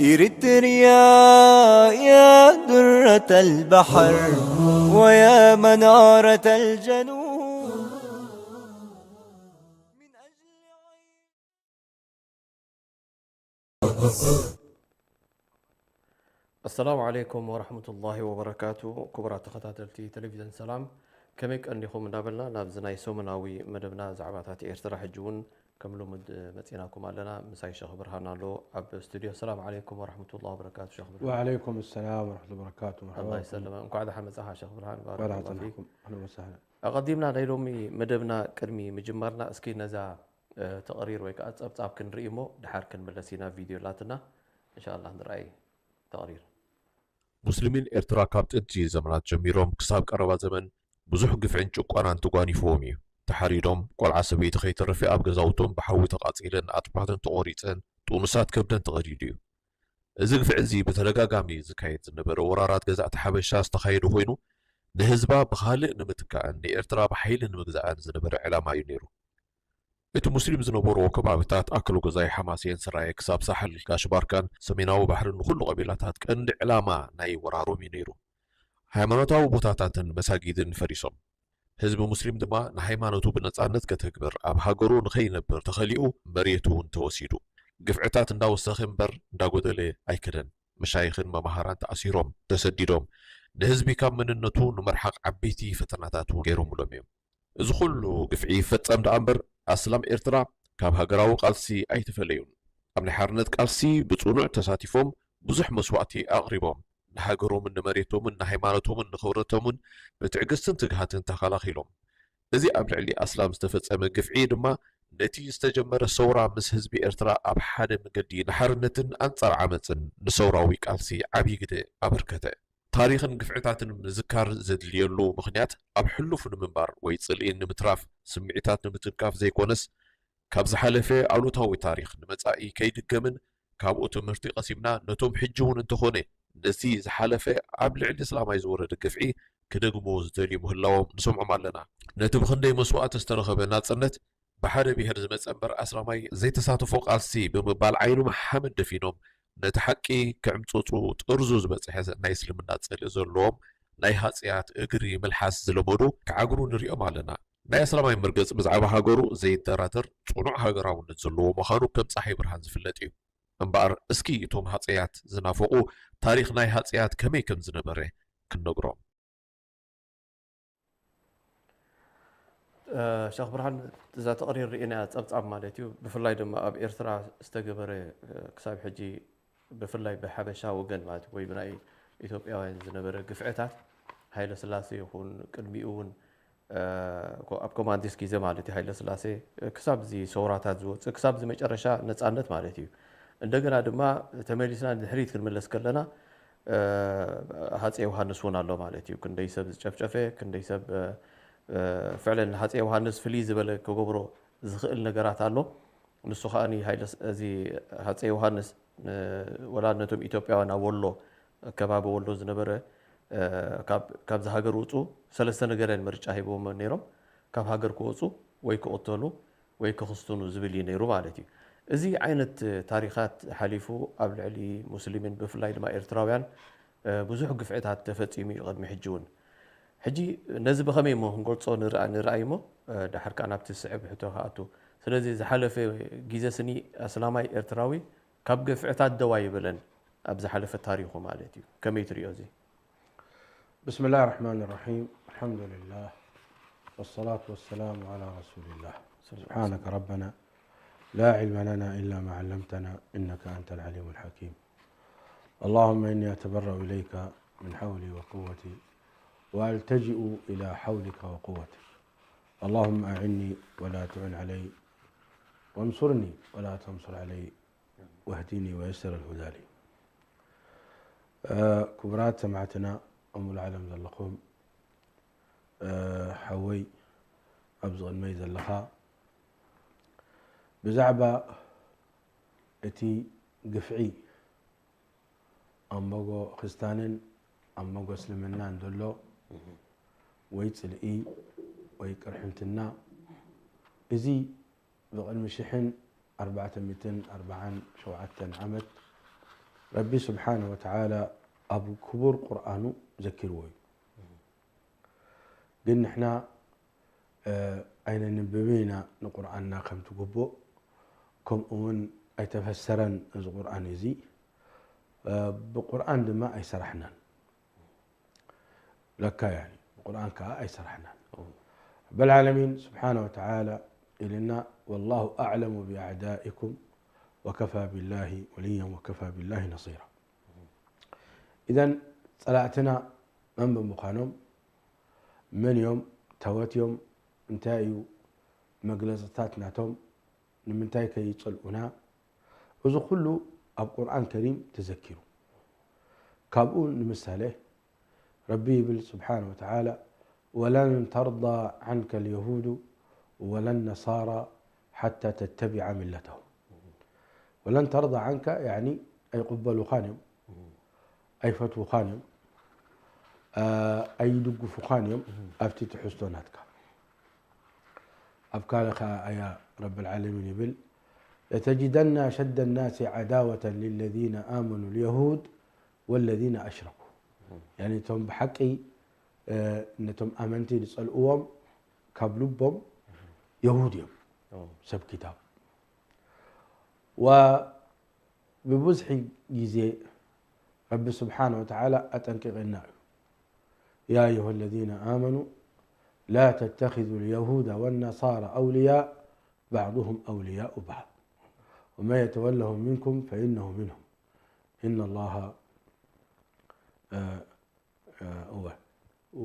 إريتريا يا درة البحر ويا منارة الجنوب. السلام عليكم ورحمة الله وبركاته. ክቡራት ተኸታተልቲ ቴሌቪዥን ሰላም፣ ከመይ ቀኒኹም እንዳበልና ናብዚ ናይ ሰሙናዊ መደብና ዛዕባታት ኤርትራ ሕጂ እውን ከም ልሙድ መፂናኩም ኣለና። ምሳይ ሸኽ ብርሃን ኣሎ ኣብ ስቱድዮ። ሰላም ዓለይኩም ወረሕመቱላሂ ወበረካቱ ሸኽ ብርሃን። ወዓለይኩም ሰላም ወረሕመቱላሂ ወበረካቱ። መርሓባ ብኩም። ሰላም። እንኳዕ ደሓን መጻኻ ሸኽ ብርሃን። ባረከላሁ ፊክ። ኣህለን ወሰህለን። ኣቐዲምና ናይ ሎሚ መደብና ቅድሚ ምጅማርና እስኪ ነዛ ተቕሪር ወይ ከዓ ጸብጻብ ክንርኢ እሞ ድሓር ክንምለስ ኢና። ቪድዮ ኣላትና፣ እንሻላ ንርኣይ ተቕሪር። ሙስሊሚን ኤርትራ ካብ ጥንቲ ዘመናት ጀሚሮም ክሳብ ቀረባ ዘመን ብዙሕ ግፍዕን ጭቆናን ተጓኒፍዎም እዩ። ተሓሪዶም፣ ቆልዓ ሰበይቲ ከይተረፈ ኣብ ገዛውቶም ብሓዊ ተቓጺለን ኣጥንተን ተቖሪጸን፣ ጥኑሳት ከብደን ተቐዲዱ እዩ። እዚ ግፍዒ እዚ ብተደጋጋሚ ዝካየድ ዝነበረ ወራራት ገዛእቲ ሓበሻ ዝተኻየደ ኮይኑ፣ ንህዝባ ብኻልእ ንምትካእን ንኤርትራ ብሓይሊ ንምግዛእን ዝነበረ ዕላማ እዩ ነይሩ። እቲ ሙስሊም ዝነበርዎ ከባብታት ኣክሎ ገዛይ ሓማሴን፣ ስራየ ክሳብ ሳሕል ጋሽ ባርካን ሰሜናዊ ባሕርን ንኹሉ ቀቢላታት ቀንዲ ዕላማ ናይ ወራሮም እዩ ነይሩ። ሃይማኖታዊ ቦታታትን መሳጊድን ፈሪሶም። ህዝቢ ሙስሊም ድማ ንሃይማኖቱ ብነጻነት ከተግብር ኣብ ሃገሩ ንኸይነብር ተኸሊኡ፣ መሬቱ እውን ተወሲዱ። ግፍዕታት እንዳወሰኸ እምበር እንዳጎደለ ኣይከደን። መሻይኽን መማህራን ተኣሲሮም፣ ተሰዲዶም፣ ንህዝቢ ካብ መንነቱ ንምርሓቕ ዓበይቲ ፈተናታት እውን ገይሮምሎም እዮም። እዚ ኩሉ ግፍዒ ይፈጸም ደኣ እምበር፣ ኣስላም ኤርትራ ካብ ሃገራዊ ቃልሲ ኣይተፈለዩን። ኣብ ናይ ሓርነት ቃልሲ ብጽኑዕ ተሳቲፎም፣ ብዙሕ መስዋእቲ ኣቕሪቦም፣ ንሃገሮምን ንመሬቶምን ንሃይማኖቶምን ንኽብረቶምን ብትዕግስትን ትግሃትን ተኸላኺሎም። እዚ ኣብ ልዕሊ ኣስላም ዝተፈጸመ ግፍዒ ድማ ነቲ ዝተጀመረ ሰውራ ምስ ህዝቢ ኤርትራ ኣብ ሓደ መገዲ ንሓርነትን ኣንጻር ዓመጽን ንሰውራዊ ቃልሲ ዓብዪ ግደ ኣበርከተ። ታሪኽን ግፍዕታትን ምዝካር ዘድልየሉ ምኽንያት ኣብ ሕሉፍ ንምንባር ወይ ጽልኢ ንምትራፍ፣ ስምዒታት ንምትንካፍ ዘይኮነስ፣ ካብ ዝሓለፈ ኣሉታዊ ታሪኽ ንመጻኢ ከይድገምን ካብኡ ትምህርቲ ቀሲምና ነቶም ሕጂ እውን እንተኾነ ነዚ ዝሓለፈ ኣብ ልዕሊ እስላማይ ዝወረደ ግፍዒ ክደግምዎ ዝደልዩ ምህላዎም ንሰምዖም ኣለና። ነቲ ብኽንደይ መስዋእቲ ዝተረኸበ ናጽነት ብሓደ ብሄር ዝመጸ እምበር ኣስላማይ ዘይተሳተፎ ቃልሲ ብምባል ዓይኖም ሓመድ ደፊኖም ነቲ ሓቂ ክዕምጽጹ ጥርዙ ዝበጽሐ ናይ እስልምና ጽልኢ ዘለዎም ናይ ሃጽያት እግሪ ምልሓስ ዝለመዱ ክዓግሩ ንሪኦም ኣለና። ናይ ኣስላማይ መርገጽ ብዛዕባ ሃገሩ ዘይደራደር ጽኑዕ ሃገራውነት ዘለዎ ምዃኑ ከም ጸሓይ ብርሃን ዝፍለጥ እዩ። እምበኣር እስኪ እቶም ሃጸያት ዝናፈቑ ታሪኽ ናይ ሃጸያት ከመይ ከም ዝነበረ ክንነግሮም። እ፣ ሸኽ ብርሃን፣ እዛ ተቕሪር ርኢናያ ጸብጻብ ማለት እዩ። ብፍላይ ድማ ኣብ ኤርትራ ዝተገበረ፣ እ፣ ክሳብ ሕጂ ብፍላይ ብሓበሻ ወገን ማለት ወይ ብናይ ኢትዮጵያውያን ዝነበረ ግፍዕታት ሃይለ ስላሴ ይኹን ቅድሚኡ እውን፣ እ፣ ኮ-፣ ኣብ ኮማንዲስ ግዜ ማለት እዩ ሃይለ ስላሴ፣ እ፣ ክሳብ እዚ ሰውራታት ዝወፅእ ክሳብ እዚ መጨረሻ ነፃነት ማለት እዩ። እንደገና ድማ ተመሊስና ንድሕሪት ክንምለስ ከለና፣ እ፣ ሃፀይ ዮሃንስ እውን ኣሎ ማለት እዩ። ክንደይ ሰብ ዝጨፍጨፈ፣ ክንደይ ሰብ፣ እ፣ እ፣ ፍዕለን ሃፀይ ዮሃንስ ፍልይ ዝበለ ክገብሮ ዝኽእል ነገራት ኣሎ። ንሱ ከኣ ሃይለ ስ-፣ እዚ ሃፀይ ዮሃንስ ን-፣ ወላ ነቶም ኢትዮጵያውያን ኣብ ወሎ፣ ከባቢ ወሎ ዝነበረ፣ እ፣ ካብ፣ ካብዚ ሃገር ውፁ፣ ሰለስተ ነገር እየን ምርጫ ሂቦም ነይሮም። ካብ ሃገር ክወፁ ወይ ክቕተሉ ወይ ክኽስትኑ ዝብል እዩ ነይሩ ማለት እዩ። እዚ ዓይነት ታሪኻት ሓሊፉ ኣብ ልዕሊ ሙስሊምን ብፍላይ ድማ ኤርትራውያን፣ እ፣ ብዙሕ ግፍዕታት ተፈጺሙ እዩ ቅድሚ ሕጂ እውን። ሕጂ ነዚ ብኸመይ እሞ ክንገልጾ ንርኣ-፣ ንርኣይ እሞ፣ እ፣ ደሓር ከኣ ናብቲ ዝስዕብ ሕቶ ክኣቱ። ስለዚ ዝሓለፈ ግዜ ስኒ ኣስላማይ ኤርትራዊ ካብ ግፍዕታት ደው ኣይበለን፣ ኣብ ዝሓለፈ ታሪኹ ማለት እዩ። ከመይ ትሪኦ እዚ? بسم الله الرحمن الرحيم. الحمد لله. والصلاة والسلام على رسول الله. سبحانك ربنا لا علم لنا إلا ما علمتنا إنك أنت العليم الحكيم. اللهم إني أتبرأ إليك من حولي وقوتي وألتجئ إلى حولك وقوتك. اللهم أعني ولا تعن علي وانصرني ولا تنصر علي واهدني ويسر الهدى لي. እ፣ ክቡራት ሰማዕትና ኣብ ሙሉእ ዓለም ዘለኹም፣ እ፣ ሓወይ ኣብዚ ቅድመይ ዘለኻ ብዛዕባ እቲ ግፍዒ ኣብ መጎ ክርስታንን ኣብ መጎ እስልምናን ዘሎ ወይ ጽልኢ ወይ ቅርሕንትና እዚ ብቕድሚ ሽሕን ኣርባዕተ ሚእትን ኣርባዓን ሸውዓተን ዓመት ረቢ ስብሓነ ወተዓላ ኣብ ክቡር ቁርኣኑ ዘኪርዎ እዩ። ግን ንሕና ኣይነንብብን ኢና ንቁርኣንና ከምቲ ግቡእ፣ ከምኡ እውን ኣይተፈሰረን እዚ ቁርኣን እዚ። ብቁርኣን ድማ ኣይሰራሕናን። ለካ ያኒ ብቁርኣን ከዓ ኣይሰራሕናን። ረበል ዓለሚን ስብሓነ ወተዓላ ኢልና፣ ወላሁ ኣዕለሙ ብኣዕዳኢኩም ወከፋ ቢላሂ ወልያን ወከፋ ቢላሂ ነሲራ። ኢዘን ጸላእትና መን ብምዃኖም፣ መን እዮም፣ ታወት እዮም፣ እንታይ እዩ መግለጽታት ናቶም፣ ንምንታይ ከይጸልኡና፣ እዚ ኩሉ ኣብ ቁርኣን ከሪም ተዘኪሩ። ካብኡ ንምሳሌ ረቢ ይብል ስብሓነ ወተዓላ፣ ወለን ተርዳ ዓንከ ልየሁዱ ወለን ነሳራ ሓታ ተተቢዐ ሚለተሁም። ወለን ተርዳ ዓንከ ያኒ ኣይቕበሉኻን እዮም፣ ኣይፈትዉኻን እዮም፣ ኣይድግፉኻን እዮም ኣብቲ ትሕዝቶ ናትካ። ኣብ ካልእ ከዓ ኣያ ረብል ዓለሚን ይብል፣ ለተጅደና ኣሸደ ናሲ ዓዳወተን ሊለዚነ ኣመኑ ልየሁድ ወለዚነ ኣሽረኩ። ያኒ እቶም ብሓቂ ነቶም ኣመንቲ ዝጸልእዎም ካብ ልቦም የሁድ እዮም፣ ሰብ ክታብ። ወብብዝሒ ግዜ ረቢ ስብሓነ ወተዓላ ኣጠንቂቕና እዩ። يا أيها الذين آمنوا لا تتخذوا اليهود والنصارى أولياء بعضهم أولياء بعض ومن يتولهم منكم فإنه منهم إن الله እወ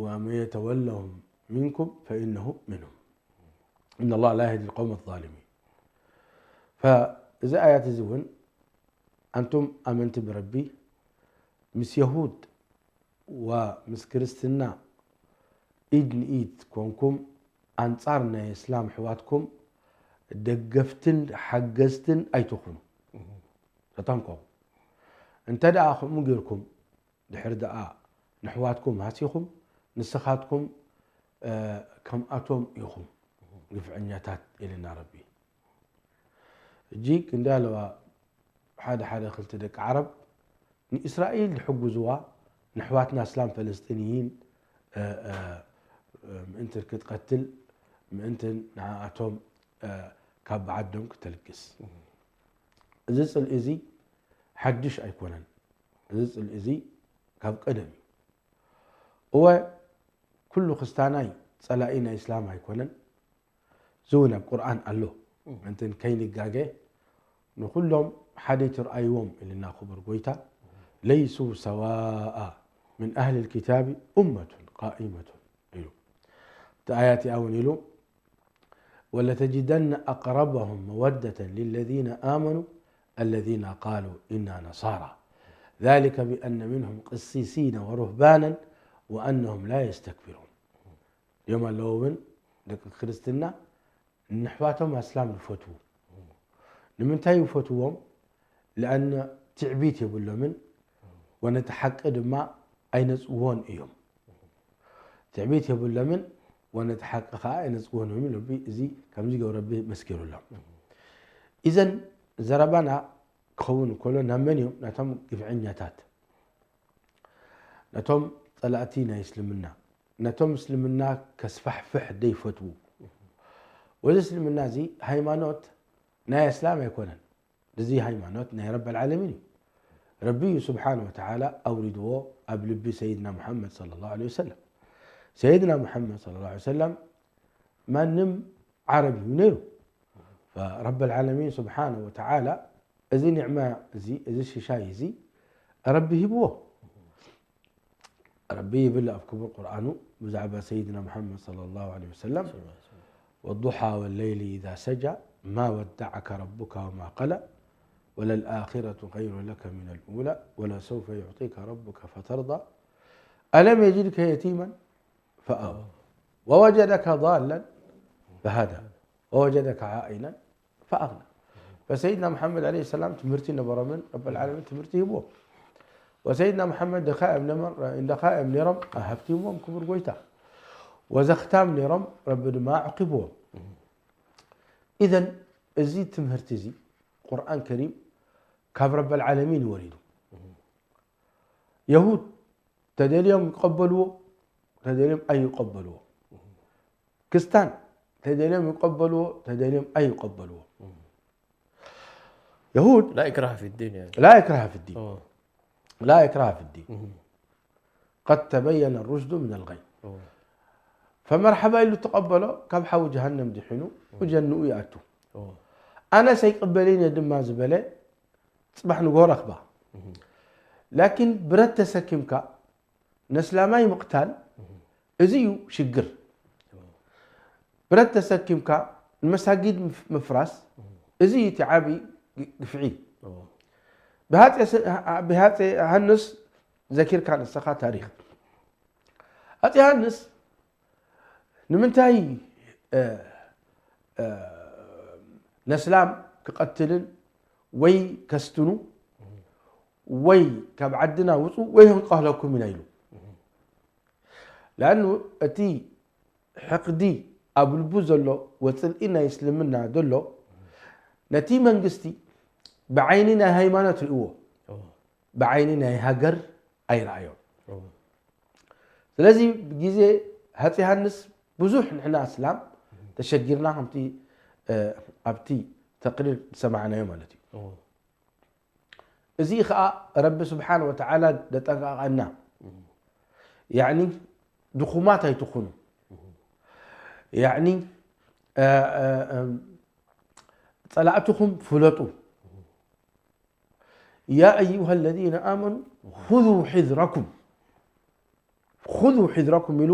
ومن يتولهم منكم فإنه منهم إن الله لا يهدي القوم الظالمين። እዚ ኣያት እዚ እውን ኣንቱም ኣመንቲ ብረቢ ምስ የሁድ ወምስ ክርስትና ኢድ ንኢድ ኮንኩም ኣንጻር ናይ እስላም ኣሕዋትኩም ደገፍትን ሓገዝትን ኣይትኹኑ። ተጠንቀቑ። እንተ ደኣ ከምኡ ጌርኩም ድሕሪ ደኣ ንኣሕዋትኩም ሃሲኹም ንስኻትኩም ከምኣቶም ኢኹም ግፍዐኛታት ኢልና ረቢ። ሕጂ ክንደይ ኣለዋ ሓደ ሓደ ክልተ ደቂ ዓረብ ንእስራኤል ዝሕግዝዋ ንኣሕዋትና እስላም ፈለስጢንይን ምእንትን ክትቀትል ምእንትን ንዓኣቶም ካብ ዓዶም ክተልግስ። እዚ ጽልኢ እዚ ሓድሽ ኣይኮነን። እዚ ጽልኢ እዚ ካብ ቀደም እዩ። እወ ኩሉ ክስታናይ ጸላኢ ናይ እስላም ኣይኮነን። እዚ እውን ኣብ ቁርኣን ኣሎ። ምእንትን ከይንጋገ ንኹሎም ሓደ ትርኣይዎም ኢልና ክቡር ጎይታ ለይሱ ሰዋኣ ምን ኣህሊ ልኪታቢ ኡመቱን ቃኢመቱን ኢሉ። እቲ ኣያት እውን ኢሉ ولتجدن أقربهم مودة للذين آمنوا الذين قالوا إنا نصارى ذلك بأن منهم قسيسين ورهبانا وأنهم لا يستكبرون። እዮም ኣለዉ እውን ደቂ ክርስትና ንኣሕዋቶም ኣስላም ዝፈትዉ። ንምንታይ ይፈትዎም? ለኣነ ትዕቢት የብሎምን ወነቲ ሓቂ ድማ ኣይነጽግዎን እዮም። ትዕቢት የብሎምን ወነቲ ሓቂ ከዓ ኣይነጽግዎን እዮም። ረቢ እዚ ከምዚ ገው ረቢ መስኪሩሎም። ኢዘን ዘረባና ክኸውን ከሎ ናብ መን እዮም? ናቶም ግፍዐኛታት፣ ነቶም ጸላእቲ ናይ እስልምና፣ ነቶም እስልምና ከስፋሕፍሕ ደይፈትዉ። ወዚ እስልምና እዚ ሃይማኖት ናይ እስላም ኣይኮነን። እዚ ሃይማኖት ናይ ረብ ኣልዓለሚን እዩ። ረቢ እዩ ስብሓን ወተዓላ ኣውሪድዎ ኣብ ልቢ ሰይድና ሙሓመድ ሰለላሁ ዐለይሂ ወሰለም። ሰይድና ሙሓመድ ሰለላሁ ዐለይሂ ወሰለም ማንም ዓረብ እዩ ነይሩ። ረብ ኣልዓለሚን ስብሓን ወተዓላ እዚ ኒዕማ እዚ፣ እዚ ሽሻይ እዚ ረቢ ሂብዎ። ረቢ ይብል ኣብ ክቡር ቁርኣኑ ብዛዕባ ሰይድና ሙሓመድ ሰለላሁ ዐለይሂ ወሰለም፣ والضحى والليل إذا سجى ما ودعك ربك وما قلى وللآخرة خير لك من الأولى ولسوف يعطيك ربك فترضى ألم يجدك يتيما فآوى ووجدك ضالا فهدى ووجدك عائلا فأغنى። فሰይድና መሓመድ ዐለይሂ ሰላም ትምህርቲ ነበሮምን ረብ ኣልዓለሚን ትምህርቲ ሂብዎም። ወሰይድና መሓመድ ድኻ እዮም ነመር-፣ ድኻ እዮም ነይሮም፣ ሃብቲ ሂብዎም ክቡር ጎይታ። ወዘኽታም ነይሮም፣ ረቢ ድማ ኣዕቂብዎም። ኢዘን እዚ ትምህርቲ እዚ ቁርኣን ከሪም ካብ ረብ ኣልዓለሚን እዩ ወሪዱ። የሁድ ተደልዮም ይቀበልዎ፣ ተደልዮም ኣይቀበልዎ። ክስታን ተደልዮም ይቀበልዎ፣ ተደልዮም ኣይቀበልዎ። የሁድ لا إكراه في الدين يعني لا إكراه في الدين اه لا إكراه في الدين مهم. قد تبين الرشد من الغي اه فمرحبا ኢሉ ተቐበሎ ካብ ሓዊ ጀሃነም ድሒኑ ወጀንኡ ይኣቱ اه ኣነስ ኣይቅበልን እየ ድማ ዝበለ ፅባሕ ንጎ ረኽባ مهم. ላኪን ብረት ተሰኪምካ ነስላማይ ምቕታል እዚ እዩ ሽግር ብረት ተሰኪምካ ንመሳጊድ ምፍ- ምፍራስ እዚ እዩ እቲ ዓብዪ ግ- ግፍዒ اه ብሃፀ ስ- ብሃፀ ዮሃንስ ዘኪርካ ንስኻ ታሪክ ኣፀ ዮሃንስ ንምንታይ እ፣ እ፣ ነስላም ክቐትልን ወይ ከስትኑ ወይ ካብ ዓድና ውፁ ወይ ክንቀህለኩም ኢና ኢሉ ለኣኑ እቲ ሕቅዲ ኣብ ልቡ ዘሎ ወፅልኢ ናይ እስልምና ዘሎ ነቲ መንግስቲ ብዓይኒ ናይ ሃይማኖት ርእዎ اه ብዓይኒ ናይ ሃገር ኣይረኣዮን اه ስለዚ ብግዜ ሃፀ ዮሃንስ ብዙሕ ንሕና እስላም ተሸጊርና ከምቲ እ፣ ኣብቲ ተቅሪር ዝሰማዕናዮ ማለት እዩ اه እዚ ከዓ ረቢ ስብሓን ወተዓላ ደጠንቀቀና ያኒ ድኹማት ኣይትኹኑ ያኒ እ፣ እ፣ እ፣ ፀላእትኹም ፍለጡ يا أيها الذين آمنوا خذوا حذركم خذوا حذركم ኢሉ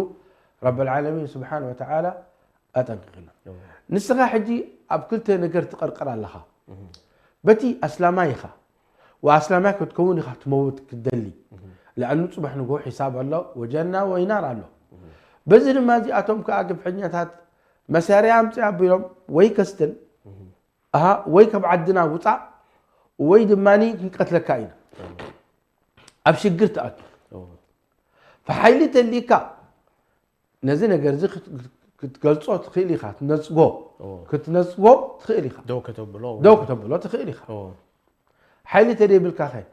ረብ ልዓለሚን ስብሓን ወተዓላ ኣጠንቅቅና ንስኻ ሕጂ ኣብ ክልተ ነገር ትቐርቀር ኣለኻ በቲ ኣስላማይ ኢኻ ወኣስላማይ ክትከውን ኢኻ ትመውት ክትደሊ ለኣኑ ፅባሕ ንግሆ ሒሳብ ኣሎ ወጀና ወይናር ኣሎ በዚ ድማ እዚኣቶም ከዓ ግፍዐኛታት መሳርያ ኣምፅእ ኣቢሎም ወይ ከስትል ኣሃ ወይ ካብ ዓድና ውፃእ ወይ ድማ ክንቀትለካ ኢና ኣብ ሽግር ተኣቱ ሓይሊ ተሊካ ነዚ ነገር እዚ ክትገልፆ ትኽእል ኢኻ ክትነፅጎ ክትነፅጎ ትኽእል ኢኻ ደው ከተብሎ ደው ክተብሎ ትኽእል ኢኻ ሓይሊ ተደይብልካ ኸ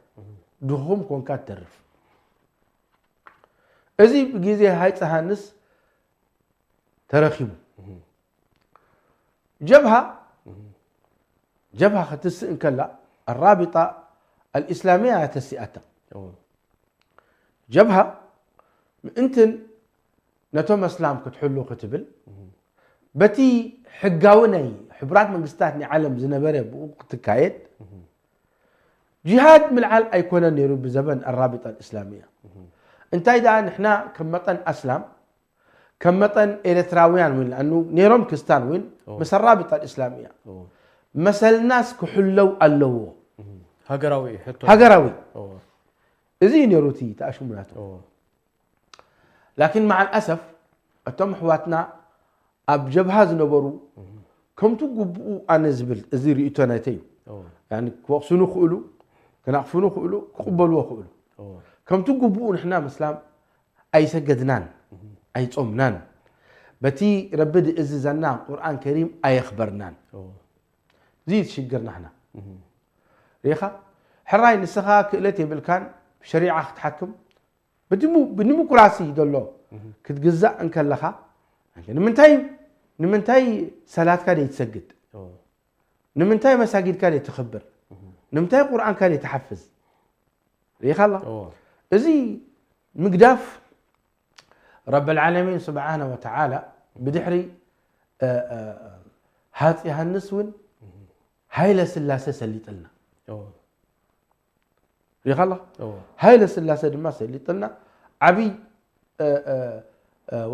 ድኹም ኮንካ ትተርፍ እዚ ብግዜ ሃፀ ዮሃንስ ተረኺቡ ጀብሃ ጀብሃ ክትስእ እንከላ ኣራቢጣ ኣልእስላሚያ እያ ተሲኣታ ጀብሃ ምእንትን ነቶም ኣስላም ክትሕሉ ክትብል በቲ ሕጋዊ ናይ ሕቡራት መንግስታት ናይ ዓለም ዝነበረ ብኡ ክትካየድ ጂሃድ ምልዓል ኣይኮነን ነይሩ ብዘበን ኣራቢጣ ኣልእስላሚያ እንታይ ደኣ ንሕና ከም መጠን ኣስላም ከም መጠን ኤርትራውያን እውን ኣኑ ነይሮም ክስታን እውን ምስ ኣራቢጣ ኣልእስላሚያ መሰልናስ ክሕለው ኣለዎ ሃገራዊ ሕቶ ሃገራዊ እዚ እዩ ነይሩ እቲ ተኣሽሙ ናቱ ላኪን መዓል ኣሰፍ እቶም ኣሕዋትና ኣብ ጀብሃ ዝነበሩ ከምቲ ግቡኡ ኣነ ዝብል እዚ ርእቶ ናይተ እዩ ክወቕስኑ ክእሉ ክናቕፍኑ ክእሉ ክቕበልዎ ክእሉ ከምቲ ግቡኡ ንሕና ምስላም ኣይሰገድናን ኣይጾምናን በቲ ረቢ ዝእዝዘና ቁርኣን ከሪም ኣየኽበርናን እዚ ሽግር ናሕና ሪኻ ሕራይ ንስኻ ክእለት የብልካን ብሸሪዓ ክትሓክም ብዲሞክራሲ ዘሎ ክትግዛእ እንከለኻ ንምንታይ ንምንታይ ሰላትካ ደይትሰግድ ንምንታይ መሳጊድካ ደይትኽብር ንምንታይ ቁርኣንካ ደይትሓፍዝ ሪኢኻ ኣላ እዚ ምግዳፍ ረብ ልዓለሚን ስብሓነ ወተዓላ ብድሕሪ ሃፅ ዮሃንስ እውን ሃይለ ስላሴ ሰሊጥልና ሪኢኻ ኣላ ሃይለ ስላሴ ድማ ሰሊጥልና ዓብይ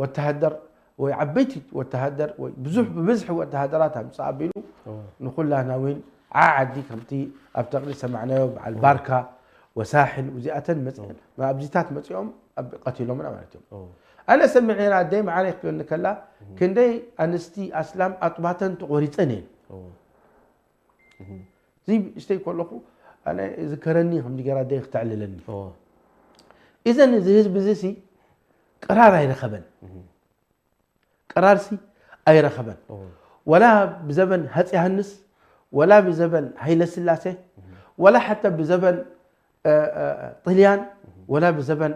ወተሃደር ወይ ዓበይቲ ወተሃደር ወይ ብዙሕ ብብዝሒ ወተሃደራት ኣምፅእ ኣቢሉ ንኩላና እውን ዓዓዲ ከምቲ ኣብ ተቕሪር ሰማዕናዮ በዓል ባርካ ወሳሕል እዚኣተን መፅአን ኣብዚታት መፂኦም ቀቲሎምና ማለት እዮም ኣነ ሰምዐ ነራ ኣደይ መዓረ ክትብለኒ ከላ ክንደይ ኣንስቲ ኣስላም ኣጥባተን ተቆሪፀን እየን እዚ ብእሽተይ ከለኹ ኣነ ዝከረኒ ከምዚ ገራ ኣደይ ክተዕልለኒ እዘን እዚ ህዝቢ እዚ ሲ ቅራር ኣይረኸበን ቅራርሲ ኣይረኸበን ወላ ብዘበን ሃፅ ዮሃንስ ወላ ብዘበን ሃይለ ስላሴ ወላ ሓታ ብዘበን ጥልያን ወላ ብዘበን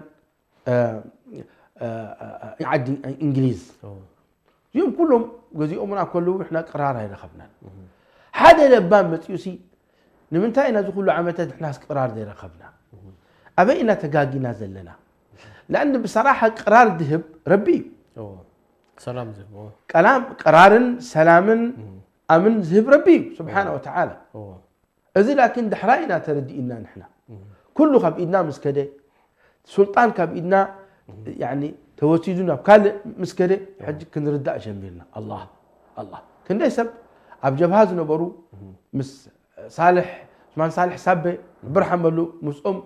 ዓዲ እንግሊዝ እዚኦም ኩሎም ገዚኦምና ከለዉ ንሕና ቅራር ኣይረኸብናን። ሓደ ለባም መፂኡ ሲ ንምንታይ ኢና እዚ ኩሉ ዓመታት ንሕናስ ቅራር ዘይረኸብና? ኣበይ ኢና ተጋጊና ዘለና? ለኣን ብሰራሓ ቅራር ድህብ ረቢ እዩ። ሰላም ዝህብ ቀላም ቅራርን ሰላምን ኣምን ዝህብ ረቢ እዩ ስብሓነ ወተዓላ። እዚ ላኪን ድሕራ ኢና ተረዲእና ንሕና ኩሉ ካብ ኢድና ምስ ከደ ሱልጣን ካብ ኢድና ተወሲዱ ናብ ካልእ ምስ ከደ ሕጂ ክንርዳእ ጀሚርና። ኣላ ኣላ ክንደይ ሰብ ኣብ ጀብሃ ዝነበሩ ምስ ሳልሕ ዑስማን ሳልሕ ሳበ ብርሃን በሉ ምስኦም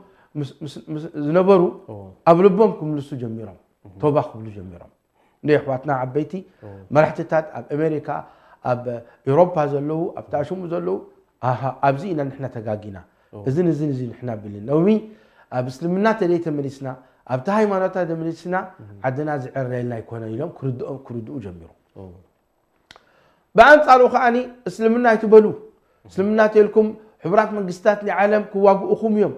ዝነበሩ ኣብ ልቦም ክምልሱ ጀሚሮም፣ ቶባ ክብሉ ጀሚሮም። ንየሕዋትና ዓበይቲ መራሕትታት ኣብ ኣሜሪካ ኣብ ኤውሮፓ ዘለዉ ኣብቲ ኣሽሙ ዘለዉ ኣሃ ኣብዚ ኢና ንሕና ተጋጊና እዝን እዝን እዚ ንሕና ብልን ሎሚ ኣብ እስልምና ተደይ ተመሊስና ኣብቲ ሃይማኖታ ተመሊስና ዓድና ዝዕረየልና ኣይኮነን ኢሎም ክርድኦም ክርድኡ ጀሚሮም። ብኣንጻሩ ከኣኒ እስልምና ኣይትበሉ እስልምና ተልኩም ሕቡራት መንግስታት ንዓለም ክዋግኡኹም እዮም።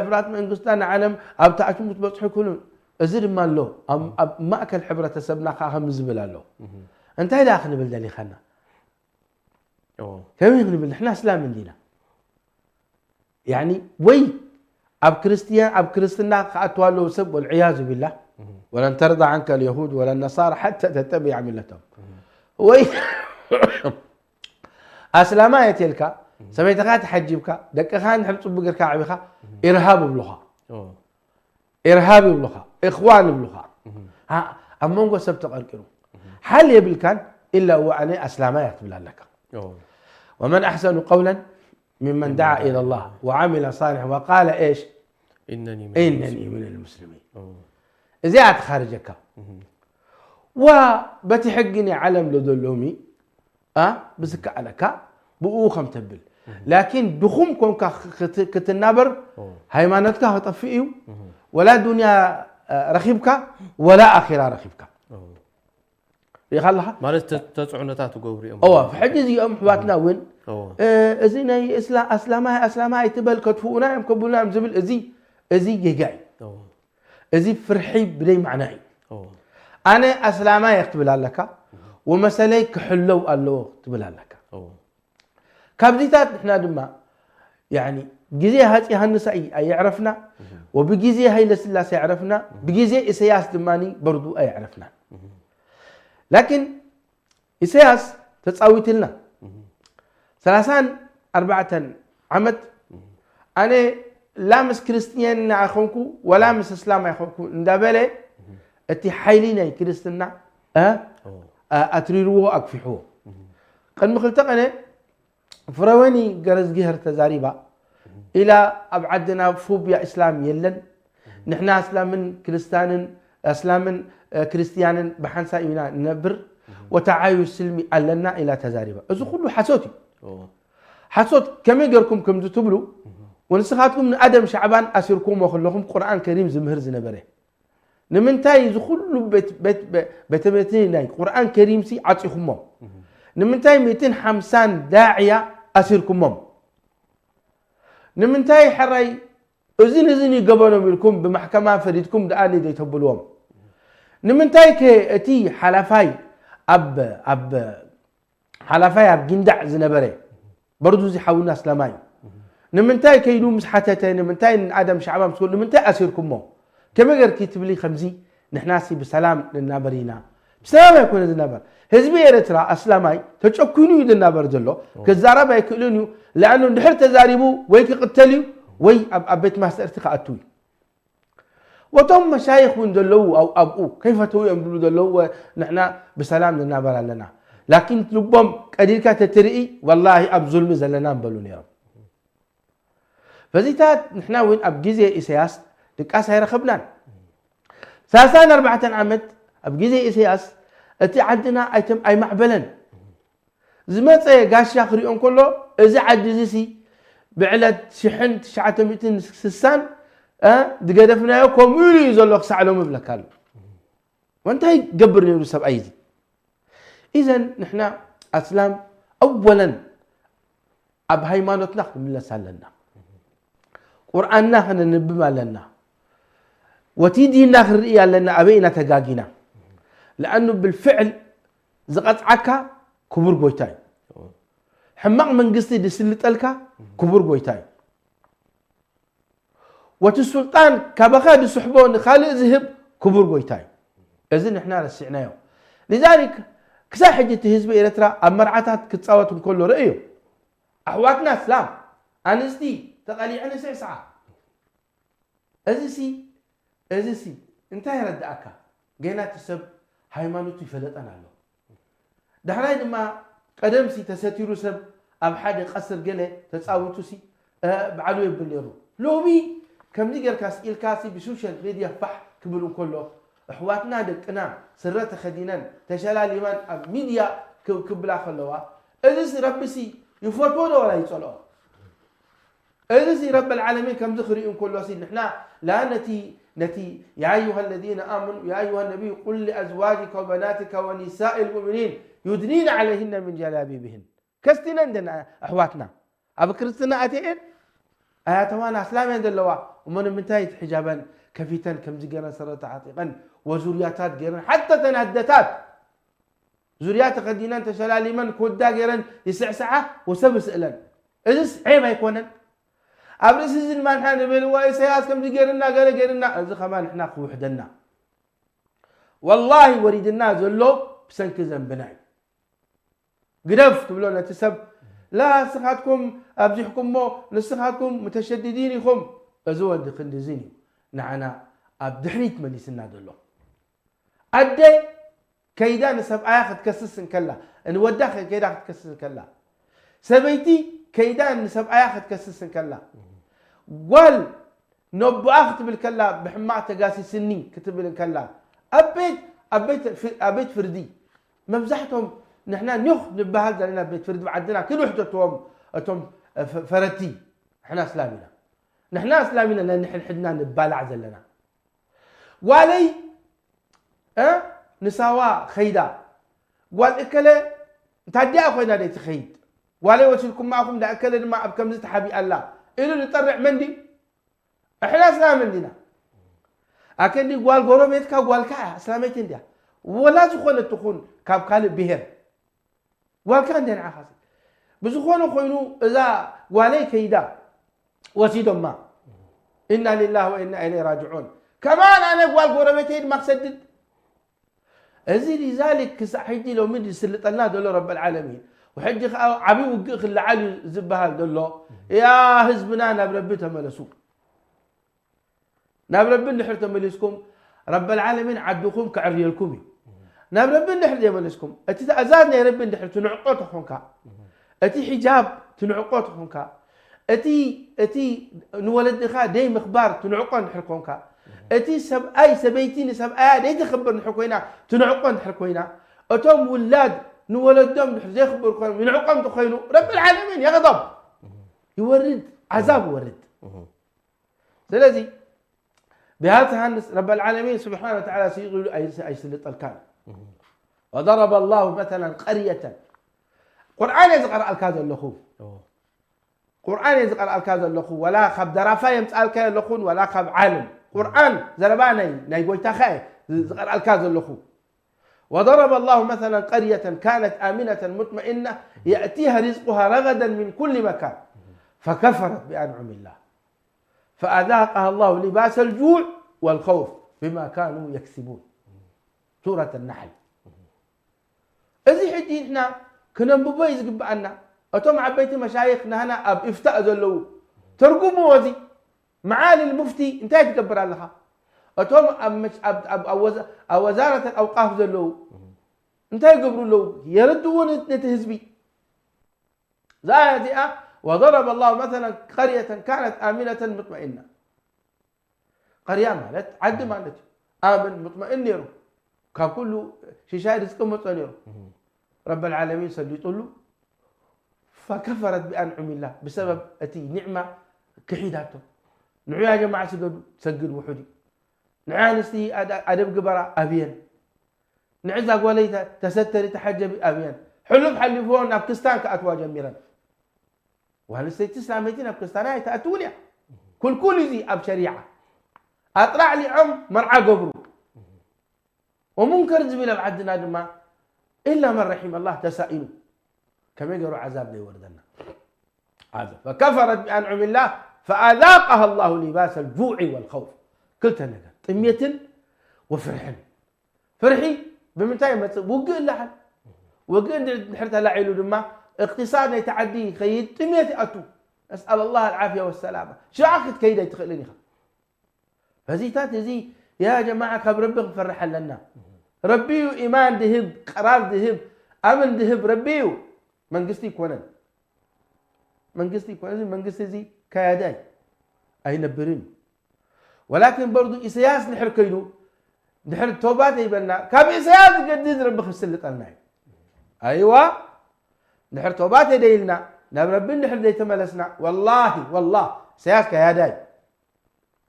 ሕቡራት መንግስታት ንዓለም ኣብቲ ኣሽሙ ትበጽሑ ይኮኑን እዚ ድማ ኣሎ ኣብ ማእከል ሕብረተሰብና ከዓ ከም ዝብል ኣሎ። እንታይ ደኣ ክንብል ደሊኻና? ከመይ ክንብል ንሕና እስላም እንዲና ያኒ ወይ ኣብ ክርስትያን ኣብ ክርስትና ክኣትዋ ኣለዉ ሰብ ወልዕያዙ ቢላህ ወለን ተርዳ ዓንከ ልየሁድ ወለን ነሳራ ሓተ ተተቢዕ ሚለቶም ወይ ኣስላማ የትልካ ሰበይትኻ ተሓጂብካ ደቅኻ ንሕብ ፅቡቅ ጌርካ ኣዕቢኻ ኢርሃብ ይብሉኻ ኢርሃብ ይብሉኻ፣ እኽዋን ይብሉኻ። ኣብ መንጎ ሰብ ተቐርቂሩ ሓል የብልካን ኢላ እወ ኣነ ኣስላማይ እያ ትብል ኣለካ። ومن أحسن قولا ممن دعا إلى الله وعمل صالحا وقال إيش إنني من المسلمين. እዚኣ ትኻርጀካ። ዋ በቲ ሕጊ ናይ ዓለም ዶ ሎሚ ብዝከኣለካ ብኡ ከም ተብል ላኪን ድኹም ኮንካ ክትናበር ሃይማኖትካ ክጠፍእ እዩ ወላ ዱንያ ረኺብካ ወላ ኣኺራ ረኺብካ ሪኢኻ ኣለኻ ማለት ተፅዕኖታት ትገብሩ እዮም እዋ ሕጂ እዚኦም ኣሕዋትና እውን እዚ ናይ ኣስላማይ ኣስላማይ ኣይትበል ከጥፍኡና እዮም ከብሉና እዮም ዝብል እዚ እዚ ጌጋ እዩ እዚ ፍርሒ ብደይ ማዕና እዩ ኣነ ኣስላማይ ክትብል ኣለካ ወመሰለይ ክሕለው ኣለዎ ክትብል ኣለካ ካብዚታት ንሕና ድማ ግዜ ሃፂ ሃንሳ ኣየዕረፍና ወብግዜ ሃይለ ስላሴ ኣዕረፍና ብግዜ ኢሰያስ ድማ በርዱ ኣየዕረፍና ላኪን ኢሰያስ ተፃዊትልና ሰላሳን ኣርባዕተን ዓመት ኣነ ላ ምስ ክርስትያንና ኣይኮንኩ ወላ ምስ እስላም ኣይኮንኩ እንዳበለ እቲ ሓይሊ ናይ ክርስትና ኣትሪርዎ ኣግፊሕዎ ቅድሚ ክልተ ቀነ ፍረወኒ ገረዝጊሀር ተዛሪባ ኢላ ኣብ ዓድና ፎብያ እስላም የለን ንሕና እስላምን ክርስታንን እስላምን ክርስትያንን ብሓንሳብ ኢና ንነብር ወተዓዩ ስልሚ ኣለና ኢላ ተዛሪባ እዚ ኩሉ ሓሶት እዩ ሓሶት ከመይ ገርኩም ከምዚ ትብሉ ወንስኻትኩም ንኣደም ሻዕባን ኣሲርኩሞ ከለኹም ቁርኣን ከሪም ዝምህር ዝነበረ ንምንታይ እዚ ኩሉ ቤተመቲ ናይ ቁርኣን ከሪምሲ ዓፂኹሞም ንምንታይ ሚእትን ሓምሳን ዳዕያ ኣሲርኩሞም ንምንታይ ሕራይ እዝን እዝን ይገበኖም ኢልኩም ብማሕከማ ፈሪድኩም ደኣ ዘይተብልዎም ንምንታይ ከ እቲ ሓላፋይ ኣብ ኣብ ሓላፋይ ኣብ ጊንዳዕ ዝነበረ በርዱ እዚ ሓውና ኣስላማይ እዩ ንምንታይ ከይዱ ምስ ሓተተ ንምንታይ ንኣደም ሻዕባ ምስ ንምንታይ ኣሲርኩሞ ከመይ ገርኪ ትብሊ ከምዚ ንሕናሲ ብሰላም ንናበር ኢና ብሰላም ኣይኮነ ዝናበር ህዝቢ ኤርትራ ኣስላማይ ተጨኩኑ እዩ ዝናበር ዘሎ ክዛረብ ኣይክእልን እዩ ለኣኑ እንድሕር ተዛሪቡ ወይ ክቕተል እዩ ወይ ኣብ ቤት ማስተርቲ ክኣቱ እዩ ወቶም መሻይኽ እውን ዘለዉ ኣብኡ ከይፈተዉ እዮም ዝብሉ ዘለዉ ንሕና ብሰላም ንናበር ኣለና ላኪን ልቦም ቀዲድካ ተትርኢ ወላሂ ኣብ ዙልሚ ዘለና ንበሉ ነይሮም በዚታት ንሕና እውን ኣብ ግዜ ኢሰያስ ድቃስ ኣይረኸብናን ሰላሳን ኣርባዕተን ዓመት ኣብ ግዜ ኢሰያስ እቲ ዓድና ኣይማዕበለን ዝመፀ ጋሻ ክሪኦ እንከሎ እዚ ዓዲ እዚ ሲ ብዕለት ሽሕን ትሽዓተ ሚእትን ስሳን ዝገደፍናዮ ከምኡ ኢሉ እዩ ዘሎ ክሳዕ ሎሚ ይብለካ ኣሎ። እንታይ ገብር ነይሩ ሰብኣይ እዚ? ኢዘን ንሕና ኣስላም ኣወለን ኣብ ሃይማኖትና ክንምለስ ኣለና። ቁርኣንና ከነንብብ ኣለና። ወቲ ዲንና ክንርኢ ኣለና ኣበይ ኢና ተጋጊና። ለኣኑ ብልፍዕል ዝቐፅዓካ ክቡር ጎይታ እዩ። ሕማቕ መንግስቲ ዝስልጠልካ ክቡር ጎይታ እዩ። ወቲ ሱልጣን ካባኻ ዝስሕቦ ንኻልእ ዝህብ ክቡር ጎይታ እዩ። እዚ ንሕና ረሲዕናዮ። ሊዛሊክ ክሳብ ሕጂ እቲ ህዝቢ ኤርትራ ኣብ መርዓታት ክፃወት እንከሎ ርእዮ። ኣሕዋትና እስላም ኣንስቲ ተቐሊዐን ይስዕስዓ። እዚ ሲ እዚ ሲ እንታይ የረድኣካ? ገና እቲ ሰብ ሃይማኖቱ ይፈለጠን ኣሎ። ዳሕራይ ድማ ቀደም ሲ ተሰቲሩ ሰብ ኣብ ሓደ ቀስር ገለ ተጻዊቱ ሲ ባዕሉ የብል ነይሩ። ሎሚ ከምዚ ጌርካ ስኢልካ ሲ ብሶሻል ሜድያ ፋሕ ክብል እንከሎ ኣሕዋትና ደቅና ስረ ተኸዲነን ተሸላሊመን ኣብ ሚድያ ክብላ ከለዋ እዚ ሲ ረቢ ሲ ይፈትዎ ዶ ወላ ይጸልኦ? እዚ ሲ ረበል ዓለሚን ከምዚ ክሪኡ እንከሎ ሲ ንሕና ላ ነቲ ነቲ يا أيها الذين آمنوا يا أيها النبي قل لأزواجك وبناتك ونساء المؤمنين يدنين عليهن من جلابيبهن ከስቲነን ደን ኣሕዋትና ኣብ ክርስትና ኣትየን ኣያተዋን ኣስላም እየን ዘለዋ እሞ ንምንታይ እቲ ሕጃበን ከፊተን ከምዚ ገይረን ስረ ተዓጢቐን ወዙርያታት ገይረን ሓታ ተን ኣደታት ዙርያ ተኸዲነን ተሸላሊመን ኮዳ ገይረን ይስዕስዓ ወሰብ ይስእለን። እዚስ ዔብ ኣይኮነን? ኣብ ርእሲ እዚ ድማ ንሕና ንብል ዋ ኢሳያስ ከምዚ ገይርና ገለ ገይርና እዚ ከማን ንሕና ክውሕደና ወላሂ ወሪድና ዘሎ ብሰንኪ ዘንብና እዩ። ግደፍ ትብሎ ነቲ ሰብ ላ ንስኻትኩም ኣብዚሕኩሞ ንስኻትኩም ሙተሸድዲን ኢኹም። እዚ ወዲ ክንድዝን እዩ ንዓና ኣብ ድሕሪት መሊስና ዘሎ። ኣደ ከይዳ ንሰብኣያ ክትከስስ እንከላ ንወዳ ከይዳ ክትከስስ እንከላ ሰበይቲ ከይዳ ንሰብኣያ ክትከስስ እንከላ ጓል ነቦኣ ክትብል ከላ ብሕማቕ ተጋሲስኒ ክትብል እንከላ ኣብ ቤት ኣብ ቤት ፍርዲ መብዛሕቶም ንሕና ኒኽ ንበሃል ዘለና ቤት ፍርዲ ዓድና ክንውሕደትዎም እቶም ፈረቲ ንሕና እስላም ኢና ንሕና እስላም ኢና ናይ ንሕድሕድና ንባላዕ ዘለና ጓለይ ንሳዋ ኸይዳ ጓል እከለ እንታ ዲኣ ኮይና ደይ ትኸይድ ጓለይ ወሲድኩም ማእኹም ዳ እከለ ድማ ኣብ ከምዚ ተሓቢኣ ኣላ ኢሉ ዝጠርዕ መን ድዩ? እሕና እስላም እንዲና ኣከንዲ ጓል ጎረቤትካ ጓልካ እያ እስላመይቲ እንዲያ ወላ ዝኾነት ትኹን ካብ ካልእ ብሄር ጓልካ እንደ ንዓኻ ብዝኾነ ኮይኑ እዛ ጓለይ ከይዳ ወሲዶማ ኢና ሊላህ ወኢና ኢለይ ራጅዑን ከማን ኣነ ጓል ጎረቤተይ ድማ ክሰድድ እዚ ሊዛሊክ ክሳዕ ሕጂ ሎሚ ዝስልጠልና ዘሎ ረበል ዓለሚን ወሕጂ ከዓ ዓብዪ ውግእ ክለዓል እዩ ዝበሃል ዘሎ ያ ህዝብና ናብ ረቢ ተመለሱ ናብ ረቢ እንድሕር ተመሊስኩም ረበል ዓለሚን ዓድኹም ከዕርየልኩም እዩ ናብ ረቢ እንድሕር ዘይመለስኩም እቲ ትእዛዝ ናይ ረቢ እንድሕር ትንዕቆ ተኾንካ እቲ ሒጃብ ትንዕቆ ተኾንካ እቲ እቲ ንወለድኻ ደይ ምኽባር ትንዕቆ እንድሕር ኮንካ እቲ ሰብኣይ ሰበይቲ ንሰብኣያ ደይ ተኽብር እንድሕር ኮይና ትንዕቆ እንድሕር ኮይና እቶም ውላድ ንወለዶም እንድሕር ዘይኽብር ኮይኖም ይንዕቆም እንተኮይኑ ረቢ ዓለሚን የቕደም ይወርድ ዓዛብ ይወርድ ስለዚ ብሃልቲ ሃንስ ረበል ዓለሚን ስብሓን ወተዓላ ስይቕ ኢሉ ኣይስልጠልካን ወضረበ ላሁ መተላ ቀርየተን ቁርኣን እየ ዝቐርኣልካ ዘለኹ ቁርኣን እየ ዝቐርኣልካ ዘለኹ ወላ ካብ ደራፋ የምፅኣልካ የለኹን ወላ ካብ ዓለም ቁርኣን ዘረባ ናይ ናይ ጎይታኻ እየ ዝቐርኣልካ ዘለኹ وضرب الله مثلا قرية كانت آمنة مطمئنة يأتيها رزقها رغدا من كل مكان فكفرت بأنعم الله فأذاقها الله لباس الجوع والخوف بما كانوا يكسبون سورة النحل እዚ ሕጂ ንሕና ክነንብቦ እዩ ዝግብኣና እቶም ዓበይቲ መሻይኽ ናህና ኣብ ኢፍታእ ዘለዉ ተርጉምዎ እዚ መዓሊ ልሙፍቲ እንታይ ትገብር ኣለኻ እቶም ኣብ ወዛረት ኣውቃፍ ዘለዉ እንታይ ይገብሩ ኣለዉ የረድዎ ነቲ ህዝቢ እዛ ኣያ እዚኣ وضرب الله مثلا قرية كانت آمنة مطمئنة ቀርያ ማለት ዓዲ ማለት እዩ ኣምን ሙጥመእን ነይሩ ካብ ኩሉ ሽሻይ ርዝቂ መፀ ነይሩ ረበል ዓለሚን ሰሊጡሉ ፈከፈረት ቢኣንዑሚላ ብሰበብ እቲ ኒዕማ ክሒዳቶ ንዑ ያ ጀማዓ ስገዱ ሰግድ ውሑድ እዩ ንዑ ኣንስቲ ኣደብ ግበራ ኣብየን ንዕዛ ጓለይ ተሰተሪ ተሓጀቢ ኣብየን ሕሉፍ ሓሊፍዎ ናብ ክስታን ክኣትዋ ጀሚረን ዋንስተይቲ እስላመይቲ ናብ ክርስታና ኣይትኣትውን እያ ክልኩል እዚ ኣብ ሸሪዓ ኣጥራዕሊዖም መርዓ ገብሩ። ወሙንከር ዝብል ኣብ ዓድና ድማ ኢላ መን ረሒመ ኣላህ ተሳኢኑ። ከመይ ገይሩ ዓዛብ ዘይወርደና? ዓዛብ። فكفرت بأنعم الله فأذاقها الله لباس الجوع والخوف. ክልተ ነገር፣ ጥሜትን ወፍርሕን። ፍርሒ ብምንታይ ይመጽእ? ውግእ እላሓል። ውግእ እንድሕር ተላዒሉ ድማ እቅትሳድ ናይቲ ዓዲ ይኸይድ፣ ጥሜት ይኣቱ። ነስኣል ኣላህ ኣልዓፍያ ወሰላማ። ሽዓ ክትከይድ ኣይትኽእልን ኢኻ። በዚታት እዚ ያ ጀማዓ ካብ ረቢ ክንፈርሕ ኣለና። ረቢ እዩ ኢማን ድህብ፣ ቀራር ድህብ፣ ኣምን ድህብ ረቢ እዩ። መንግስቲ ይኮነን። መንግስቲ ይኮነን። እዚ መንግስቲ እዚ ከያዳይ ኣይነብርን። ወላኪን በርዱ ኢሳያስ ድሕር ከይዱ፣ ድሕር ቶባ ተይበልና፣ ካብ ኢሳያስ ዝገድድ ረቢ ክስልጠልና እዩ። ኣይዋ፣ ድሕር ቶባ ተደይልና፣ ናብ ረቢ ድሕር ዘይተመለስና፣ ወላሂ፣ ወላሂ፣ ኢሳያስ ከያዳይ።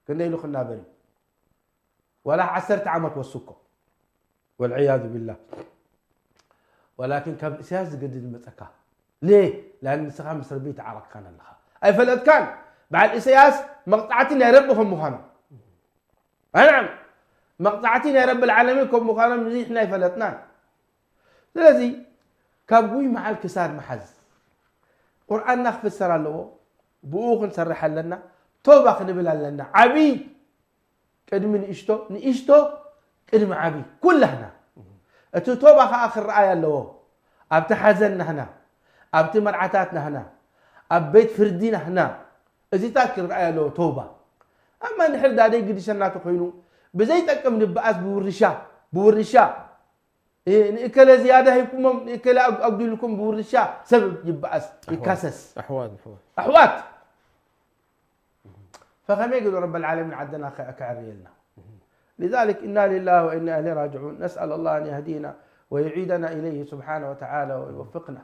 ክንደይ ኢሉ ክናበር እዩ? ወላ ዓሰርተ ዓመት ወስኮ። ወልዕያዙ ቢላህ። ወላኪን ካብ እስያስ ዝገድድ መጸካ። ሌ? ላን ንስኻ ምስ ረቢ ተዓረቅካን ኣለኻ። ኣይፈለጥካን። በዓል እስያስ መቕጻዕቲ ናይ ረቢ ከም ምዃኑ። ኣናም መቕጻዕቲ ናይ ረቢ ልዓለሚን ከም ምዃኖም ንሕና ኣይፈለጥናን። ስለዚ ካብ ጉይ መዓል ክሳድ መሓዝ ቁርኣንና ክፍሰር ኣለዎ። ብኡ ክንሰርሕ ኣለና። ቶባ ክንብል ኣለና። ዓብይ ቅድሚ ንእሽቶ፣ ንእሽቶ ቅድሚ ዓብይ ኩላህና። እቲ ቶባ ኸዓ ክረኣይ ኣለዎ። ኣብቲ ሓዘን ናህና፣ ኣብቲ መርዓታት ናህና፣ ኣብ ቤት ፍርዲ ናህና፣ እዚታት ክረኣይ ኣለዎ ቶባ። ኣማ ንድሕር ዳደይ ግድሸና ተኾይኑ ብዘይጠቅም ንበኣስ ብውርሻ፣ ብውርሻ ንእከለ ዝያዳ ሂብኩሞም ንእከለ ኣጉዲልኩም ብውርሻ ሰብ ይበኣስ ይካሰስ። ኣሕዋት ኣሕዋት ፈኸመይ ገይሩ ረብ ልዓለሚን ዓድና ክዕርየልና? لذلك إنا لله وإنا إليه راجعون. نسأل الله أن يهدينا ويعيدنا إليه سبحانه وتعالى ويوفقنا.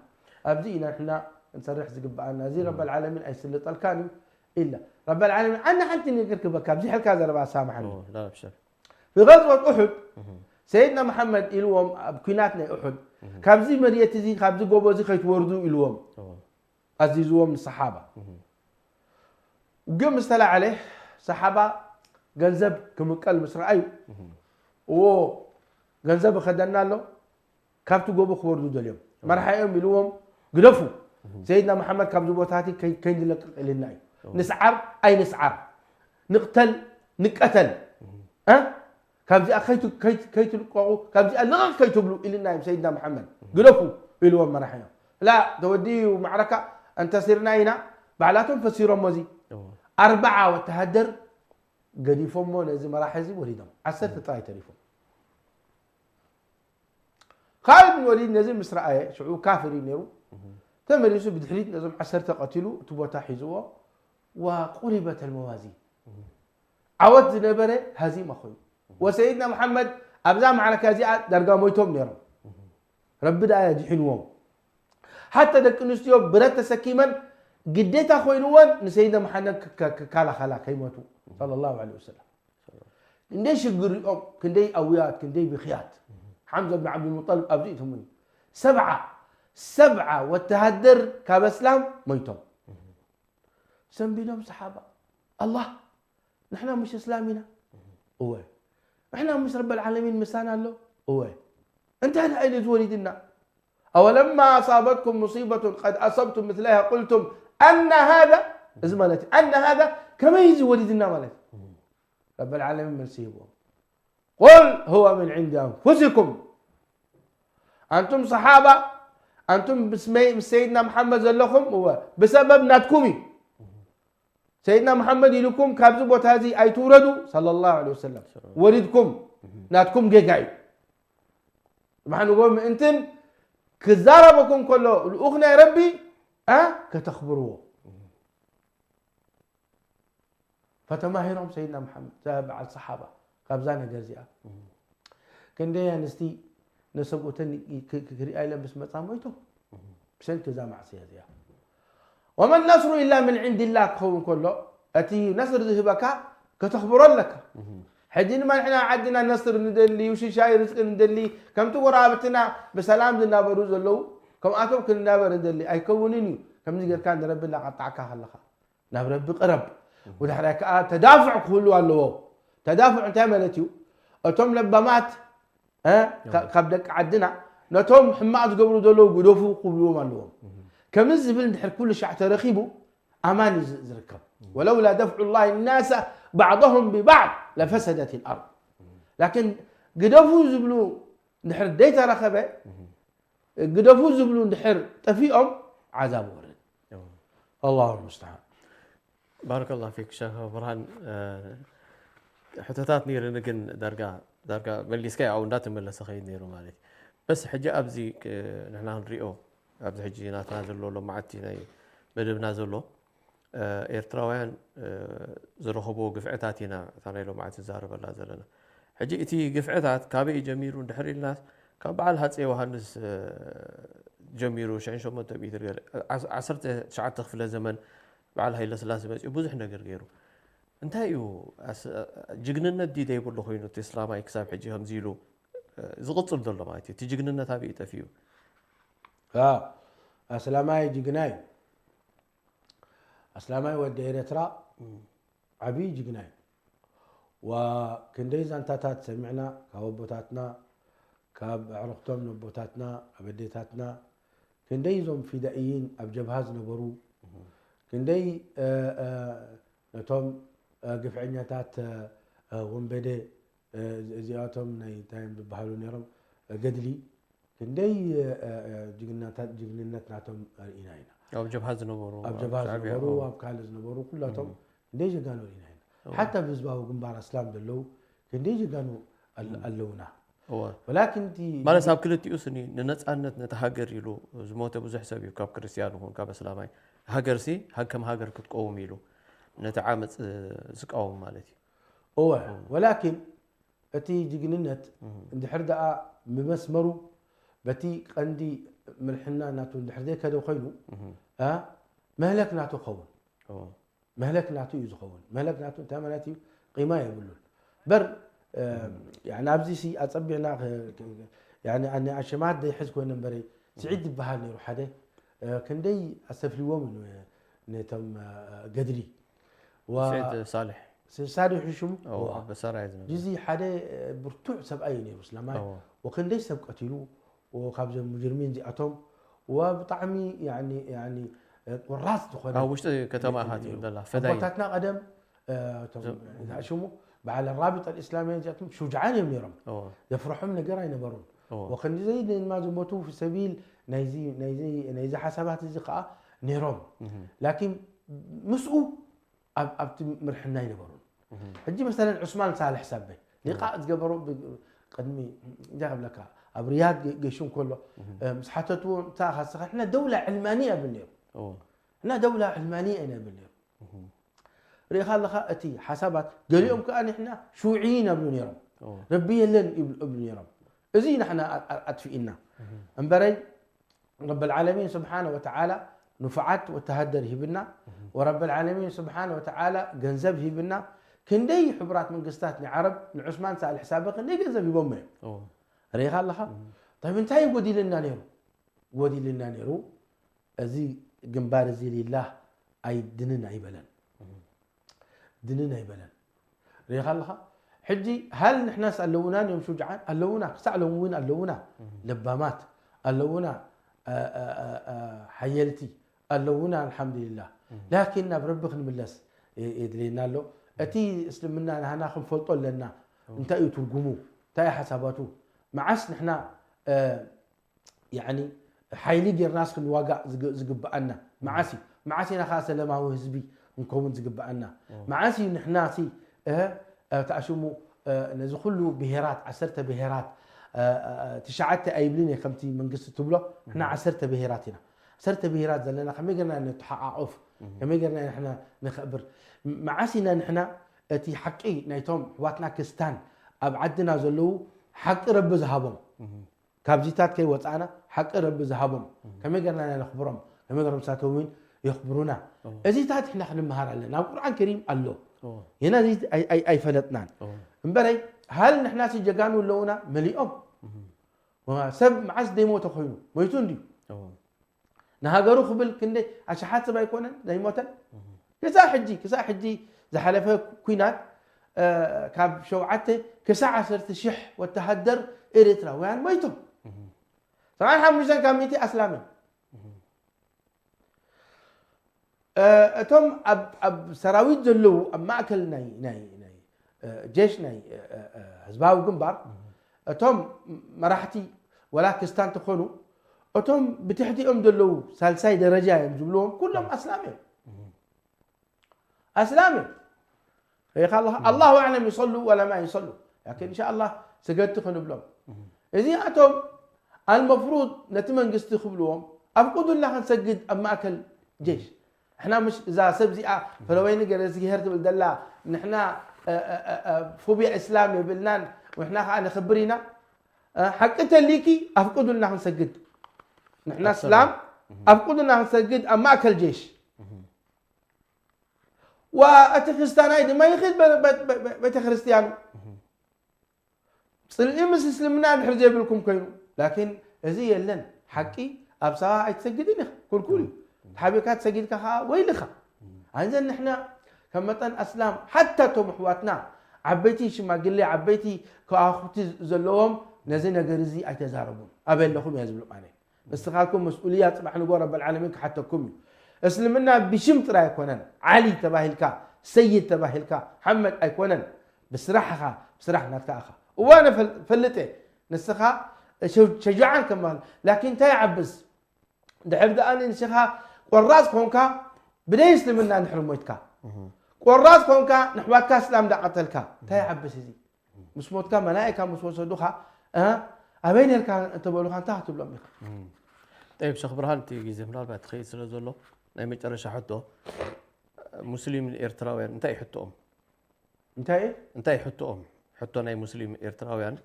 ኣብዚ ኢና ንሕና ክንሰርሕ ዝግብኣና። እዚ ረብ ልዓለሚን ኣይስልጠልካን እዩ ኢላ። ረብ ልዓለሚን ኣነ ሓንቲ ነገር ክበካ ኣብዚ ሕልካ ዘረባ ሳምሓኒ። في غزوة أحد سيدنا محمد ኢልዎም ኣብ ኲናት ናይ ኡሑድ ካብዚ መርየት እዚ ካብዚ ጎቦ እዚ ከይትወርዱ ኢልዎም ኣዚዝዎም ንሰሓባ። ውግእ ምስ ተላዓለ ሰሓባ ገንዘብ ክምቀል ምስ ረኣዩ እዎ ገንዘብ እኸደና ኣሎ ካብቲ ጎቦ ክወርዱ ደልዮም መርሓኦም ኢልዎም ግደፉ ሰይድና መሓመድ ካብዚ ቦታቲ ከይንለቅቕ ኢልና እዩ። ንስዓር ኣይንስዓር ንቕተል ንቀተል እ ካብዚኣ ከይትልቀቑ ካብዚኣ ልቐቕ ከይትብሉ ኢልና እዮም ሰይድና መሓመድ ግደፉ ኢልዎም መራሒና ላ ተወዲኡ ማዕረካ እንተሲርና ኢና ባዕላቶም ፈሲሮሞ እዚ ኣርባዓ ወተሃደር ገዲፎሞ ነዚ መራሒ እዚ ወሪዶም ዓሰርተ ጥራይ ተሪፎም ካልድ ብን ወሊድ ነዚ ምስ ረኣየ ሽዑ ካፍር እዩ ነይሩ ተመሊሱ ብድሕሪት ነዞም ዓሰርተ ቀቲሉ እቲ ቦታ ሒዝዎ ወቁሪበት ኣልመዋዚን ዓወት ዝነበረ ሃዚማ ኮይኑ ወሰይድና መሓመድ ኣብዛ ማዕረካ እዚኣ ዳርጋ ሞይቶም ነይሮም ረቢ ደኣ የድሒንዎም ሓተ ደቂ ኣንስትዮ ብረት ተሰኪመን ግዴታ ኮይንወን ንሰይድና መሓመድ ክከላኸላ ከይሞቱ صلى الله عليه وسلم ክንደይ ሽግር ሪኦም ክንደይ ኣውያት ክንደይ ብኽያት ሓምዘ ብን ዓብዱልሙጠልብ ኣብዚ እቶም ሰብዓ ሰብዓ ወተሃደር ካብ ኣስላም ሞይቶም ሰንቢዶም ሰሓባ ኣላህ ንሕና ምሽ እስላም ኢና እወ ንሕና ምሽ ረበል ዓለሚን ምሳና ኣሎ እወ እንታይ ደኣ ኢሉ ዝወሊድና أولما أصابتكم مصيبة قد أصبتم مثلها قلتم أن هذا እዚ ማለት እዩ أن هذا ከመይ እዚ ወሊድና ማለት እዩ ረበል ዓለሚን መልሲ ይህብዎም قل هو من عند أنفسكم ኣንቱም ሰሓባ ኣንቱም ምስ ሰይድና መሓመድ ዘለኹም እወ ብሰበብ ናትኩም እዩ ሰይድና መሓመድ ኢልኩም ካብዚ ቦታ እዚ ኣይትውረዱ صلى الله عليه وسلم ወሪድኩም ናትኩም ጌጋ እዩ ስብሓንጎ ምእንትን ክዛረበኩም ከሎ ልኡኽ ናይ ረቢ ከተኽብርዎ ፈተማሂሮም ሰይድና መሓመድ በዓል ሰሓባ ካብዛ ነገር እዚኣ ክንደይ ኣንስቲ ነሰብኡተን ክሪኣ ኢለን ምስ መፃ ሞይቶም ብሰንኪ እዛ ማዕስያ እዚኣ ወመን ነስሩ ኢላ ምን ዕንድላ ክኸውን ከሎ እቲ ነስር ዝህበካ ከተኽብሮ ኣለካ ሕጂ ድማ ንሕና ዓድና ነስር ንደሊ ውሽሻይ ርዝቂ ንደሊ ከምቲ ጎረባብትና ብሰላም ዝናበሩ ዘለዉ ከምኣቶም ክንናበር ንደሊ ኣይከውንን እዩ ከምዚ ጌርካ ንረቢ እናቐጣዕካ ከለኻ ናብ ረቢ ቅረብ ወዳሕራይ ከዓ ተዳፍዕ ክህሉ ኣለዎ ተዳፍዑ እንታይ ማለት እዩ? እቶም ለባማት እ፣ ካ- ካብ ደቂ ዓድና ነቶም ሕማቕ ዝገብሩ ዘለዉ ግደፉ ክብልዎም ኣለዎም። ከምዚ ዝብል እንድሕር ኩሉ ሻዕ ተረኺቡ ኣማን እዩ ዝ- ዝርከብ። ወለውላ ደፍዑ ላሂ ናሰ ባዕضሁም ብባዕድ ለፈሰደት ልኣርድ። ላኪን ግደፉ ዝብሉ እንድሕር ደይተረኸበ፣ ግደፉ ዝብሉ እንድሕር ጠፊኦም ዓዛብ ወርድ። ኣላሁ ልሙስተዓን። ባረከላሁ ፊክ ሸኽ ብርሃን። ሕቶታት ነይርኒ ግን ዳርጋ ዳርጋ መሊስካ ኣብኡ እንዳተመለሰ ከይድ ነይሩ ማለት እዩ። በስ ሕጂ ኣብዚ ንሕና ክንሪኦ ኣብዚ ሕጂ ናትና ዘሎ ሎማዓቲ ናይ መደብና ዘሎ ኤርትራውያን ዝረኸብዎ ግፍዕታት ኢና እታ ናይ ሎማዓቲ ንዛረበላ ዘለና። ሕጂ እቲ ግፍዕታት ካበይ ጀሚሩ እንድሕር ኢልናስ ካብ በዓል ሃፀይ ዮሃንስ ጀሚሩ ሽሕን ሸሞንተ ሚእቲ ዓሰርተ ትሽዓተ ክፍለ ዘመን በዓል ሃይለስላሴ መፂኡ ብዙሕ ነገር ገይሩ። እንታይ እዩ ጅግንነት ድዩ ዘይብሉ ኮይኑ እቲ እስላማይ ክሳብ ሕጂ ከምዚ ኢሉ ዝቕፅል ዘሎ ማለት እዩ? እቲ ጅግንነት ኣበይ እዩ ጠፊኡ? ኣስላማይ ጅግና እዩ። ኣስላማይ ወዲ ኤረትራ ዓብዪ ጅግና እዩ። ዋ ክንደይ ዛንታታት ሰሚዕና ካብ ኣቦታትና ካብ ኣዕሩኽቶም ነቦታትና ኣበዴታትና ክንደይ እዞም ፊዳኢይን ኣብ ጀብሃ ዝነበሩ ክንደይ ነቶም ግፍዐኛታት ወንበዴ እዚኣቶም ናይ እንታይ እዮም ዝበሃሉ ነይሮም ገድሊ ክንደይ ጅግንነት ናቶም ርኢና ኢና። ኣብ ጀብሃ ዝነበሩ ኣብ ጀብሃ ዝነበሩ ኣብ ካልእ ዝነበሩ ኩላቶም ክንደይ ጀጋኑ ርኢና ኢና። ሓታ ብህዝባዊ ግንባር ኣስላም ዘለዉ ክንደይ ጀጋኑ ኣለውና። ወላኪን እቲ ማለት ኣብ ክልቲኡ ስኒ ንነፃነት ነቲ ሃገር ኢሉ ዝሞተ ብዙሕ ሰብ እዩ ካብ ክርስትያን ይኹን ካብ እስላማይ። ሃገር ሲ ከም ሃገር ክትቀውም ኢሉ ነቲ ዓመፅ ዝቃወም ማለት እዩ። እወ ወላኪን እቲ ጅግንነት እንድሕር ደኣ ብመስመሩ በቲ ቀንዲ ምርሕና ናቱ እንድሕር ዘይከደ ኮይኑ መህለክ ናቱ ክኸውን መህለክ ናቱ እዩ ዝኸውን። መህለክ ናቱ እንታይ ማለት እዩ? ቂማ የብሉን በር ናብዚ ሲ ኣፀቢዕና ኣሸማት ዘይሕዝ ኮይነ እምበረይ ስዒድ ዝበሃል ነይሩ ሓደ ክንደይ ኣሰፍልዎም ነቶም ገድሊ ሳልሕ ሳልሕ ሽሙ ጅዚ ሓደ ብርቱዕ ሰብኣይ እዩ ነይሩ እስላማይ ወክንደይ ሰብ ቀቲሉ ካብዞም ሙጅርሚን እዚኣቶም ወብጣዕሚ ቆራፅ ዝኾነ ኣብ ውሽጢ ከተማ ኢኻ ትብል ዘላ ፈዳይ ኣቦታትና ቀደም ሽሙ በዓል ራቢጠ ልእስላሚያ እዚኣቶም ሹጅዓን እዮም ነይሮም ዘፍርሖም ነገር ኣይነበሩን ወክንዘይ ድማ ዝሞቱ ሰቢል ናይዚ ሓሳባት እዚ ከዓ ነይሮም ላኪን ምስኡ ኣብቲ ምርሕና ኣይነበሩን ሕጂ መሰለን ዑስማን ሳልሕ ሳበይ ሊቃእ ዝገበሮ ቅድሚ እንታይ ክብለካ ኣብ ሪያድ ገይሹ እንከሎ ምስ ሓተትዎ እንታይ ኢኻ ንስኻ ንሕና ደውላ ዕልማንያ ይብል ነይሩ ንሕና ደውላ ዕልማንያ ኢና ይብል ነይሩ ርኢኻ ኣለኻ እቲ ሓሳባት ገሊኦም ከዓ ንሕና ሽውዕይን ይብሉ ነይሮም ረቢ የለን ይብሉ ነይሮም እዚ ንሕና ኣጥፊእና እምበረይ ረብ ልዓለሚን ስብሓነ ወተዓላ ንፉዓት ወተሃደር ሂብና ወረብ ልዓለሚን ስብሓነ ወተዓላ ገንዘብ ሂብና ክንደይ ሕቡራት መንግስታት ንዓረብ ንዑስማን ሳልሕ ሳበ ክንደይ ገንዘብ ሂቦሞ እዮም ርኢኻ ኣለኻ ጠብ እንታይ ጎዲልና ነይሩ ጎዲልና ነይሩ እዚ ግንባር እዚ ሊላህ ኣይድንን ኣይበለን ድንን ኣይበለን ርኢኻ ኣለኻ ሕጂ ሃል ንሕናስ ኣለውና እዮም ሹጅዓን ኣለውና ክሳዕ ሎም እውን ኣለውና ለባማት ኣለውና ሓየልቲ ኣለውና ኣልሓምዱሊላህ ላኪን ናብ ረቢ ክንምለስ የድልየና ኣሎ እቲ እስልምና ናህና ክንፈልጦ ኣለና እንታይ እዩ ትርጉሙ እንታይ ሓሳባቱ መዓስ ንሕና ሓይሊ ጌርናስ ክንዋጋእ ዝግብኣና መዓስ እዩ መዓስ ኢና ከዓ ሰለማዊ ህዝቢ ክንከውን ዝግብኣና መዓስ እዩ ንሕና ሲ ተኣሽሙ ነዚ ኩሉ ብሄራት ዓሰርተ ብሄራት ትሽዓተ ኣይብልን እየ ከምቲ መንግስቲ ትብሎ ንሕና ዓሰርተ ብሄራት ኢና ዓሰርተ ብሄራት ዘለና ከመይ ገርና ንተሓቃቆፍ ከመይ ገርና ንሕና ንኸብር መዓስ ኢና ንሕና እቲ ሓቂ ናይቶም ሕዋትና ክስታን ኣብ ዓድና ዘለዉ ሓቂ ረቢ ዝሃቦም ካብዚታት ከይወፃእና ሓቂ ረቢ ዝሃቦም ከመይ ገርና ነኽብሮም ከመይ ገሮም ሳቶም እውን የኽብሩና እዚታት ንሕና ክንመሃር ኣለና ኣብ ቁርኣን ከሪም ኣሎ የና ኣይፈለጥናን እምበረይ ሃል ንሕና ሲ ጀጋኑ ኣለውና መሊኦም ሰብ መዓስ ደይሞተ ኮይኑ ሞይቱ እንድዩ ንሃገሩ ክብል ክንደይ ኣሽሓት ሰብ ኣይኮነን ዘይሞተን ክሳዕ ሕጂ ክሳዕ ሕጂ ዝሓለፈ ኩናት እ፣ ካብ ሸውዓተ ክሳዕ ዓሰርተ ሽሕ ወተሃደር ኤርትራውያን ሞይቶም። ሰብዓን ሓሙሽተን ካብ ሚእቲ ኣስላም እዮም። እ፣ እቶም ኣብ፣ ኣብ ሰራዊት ዘለዉ፣ ኣብ ማእከል ናይ፣ ናይ፣ ናይ፣ እ፣ ጀሽ ናይ፣ እ፣ እ፣ እ፣ ህዝባዊ ግንባር፣ እቶም መራሕቲ ወላ ክስታን ተኾኑ፣ እቶም ብትሕቲኦም ዘለዉ ሳልሳይ ደረጃ እዮም ዝብልዎም፣ ኩሎም ኣስላም እዮም። ኣስላም እዮም። ርኢኻ ኣለኻ? ኣላሁ ኣዕለም ይሰሉ ወላ ማ ይሰሉ። ላኪን እንሻ ኣላህ ስገድቲ ክንብሎም። እዚኣቶም ኣልመፍሩድ ነቲ መንግስቲ ክብልዎም፣ ኣፍቁዱልና ክንሰግድ ኣብ ማእከል ጀሽ። ንሕና ምሽ እዛ ሰብ እዚኣ ፈለወይኒ ገለ ዝግሄር ትብል ዘላ፣ ንሕና፣ እ፣ እ፣ እ፣ እ፣ ፎብያ እስላም የብልናን፣ ንሕና ከኣ ነኽብር ኢና። እ፣ ሓቂ ተሊኪ ኣፍቁዱልና ክንሰግድ። ንሕና ኣሰላም። እስላም፣ ኣፍቁዱልና ክንሰግድ ኣብ ማእከል ጀሽ። ወእቲ ክርስታናይ ድማ ይኽድ በ-፣ በ-፣ በ-፣ በ-፣ ቤተ ክርስቲያኑ። ጽልኢ ምስ እስልምና ድሕር ዘይብልኩም ኮይኑ። ላኪን እዚ የለን። ሓቂ ኣብ ሳዋ ኣይትሰግድን ኢኻ። ኩልኩል እዩ። ተሓቢእካ ተሰጊድካ ከኣ ወይልኻ። ኣይዘን ንሕና ከም መጠን ኣስላም፣ ሓታ እቶም ኣሕዋትና ዓበይቲ ሽማግሌ፣ ዓበይቲ ከዋኽብቲ ዘለዎም ነዚ ነገር እዚ ኣይተዛረቡን። ኣበይ ኣለኹም እየ ዝብሎም ኣነ። ንስኻትኩም መስኡልያ ጽባሕ ንጎ ረበል ዓለሚን ክሓተኩም እዩ። እስልምና ብሽም ጥራይ ኣይኮነን። ዓሊ ተባሂልካ፣ ሰይድ ተባሂልካ፣ ሓመድ ኣይኮነን። ብስራሕኻ፣ ብስራሕ ናትካ ኢኻ። እዋ፣ ኣነ ፈል-፣ ፈልጥ እየ። ንስኻ ሸ-፣ ሸጃዓን ከማል፣ ላኪን እንታይ ይዓብስ? ድሕር ደኣ ንስኻ ቆራጽ ኮንካ፣ ብደይ እስልምና እንድሕር ሞይትካ፣ ቆራጽ ኮንካ፣ ንሕዋትካ እስላም ዳቐተልካ፣ እንታይ ይዓብስ እዚ? ምስ ሞትካ መላኢካ ምስ ወሰዱኻ፣ እ፣ ኣበይ ነርካ እንተበሉኻ እንታይ ክትብሎም ኢኻ? እም። ጠይብ፣ ሸኽ ብርሃን፣ እቲ ግዜ ምናልባት ትኸይድ ስለ ዘሎ፣ ናይ መጨረሻ ሕቶ፣ ሙስሊም ኤርትራውያን እንታይ እዩ ሕቶኦም? እንታይ እዩ? እንታይ እዩ ሕቶኦም? ሕቶ ናይ ሙስሊም ኤርትራውያን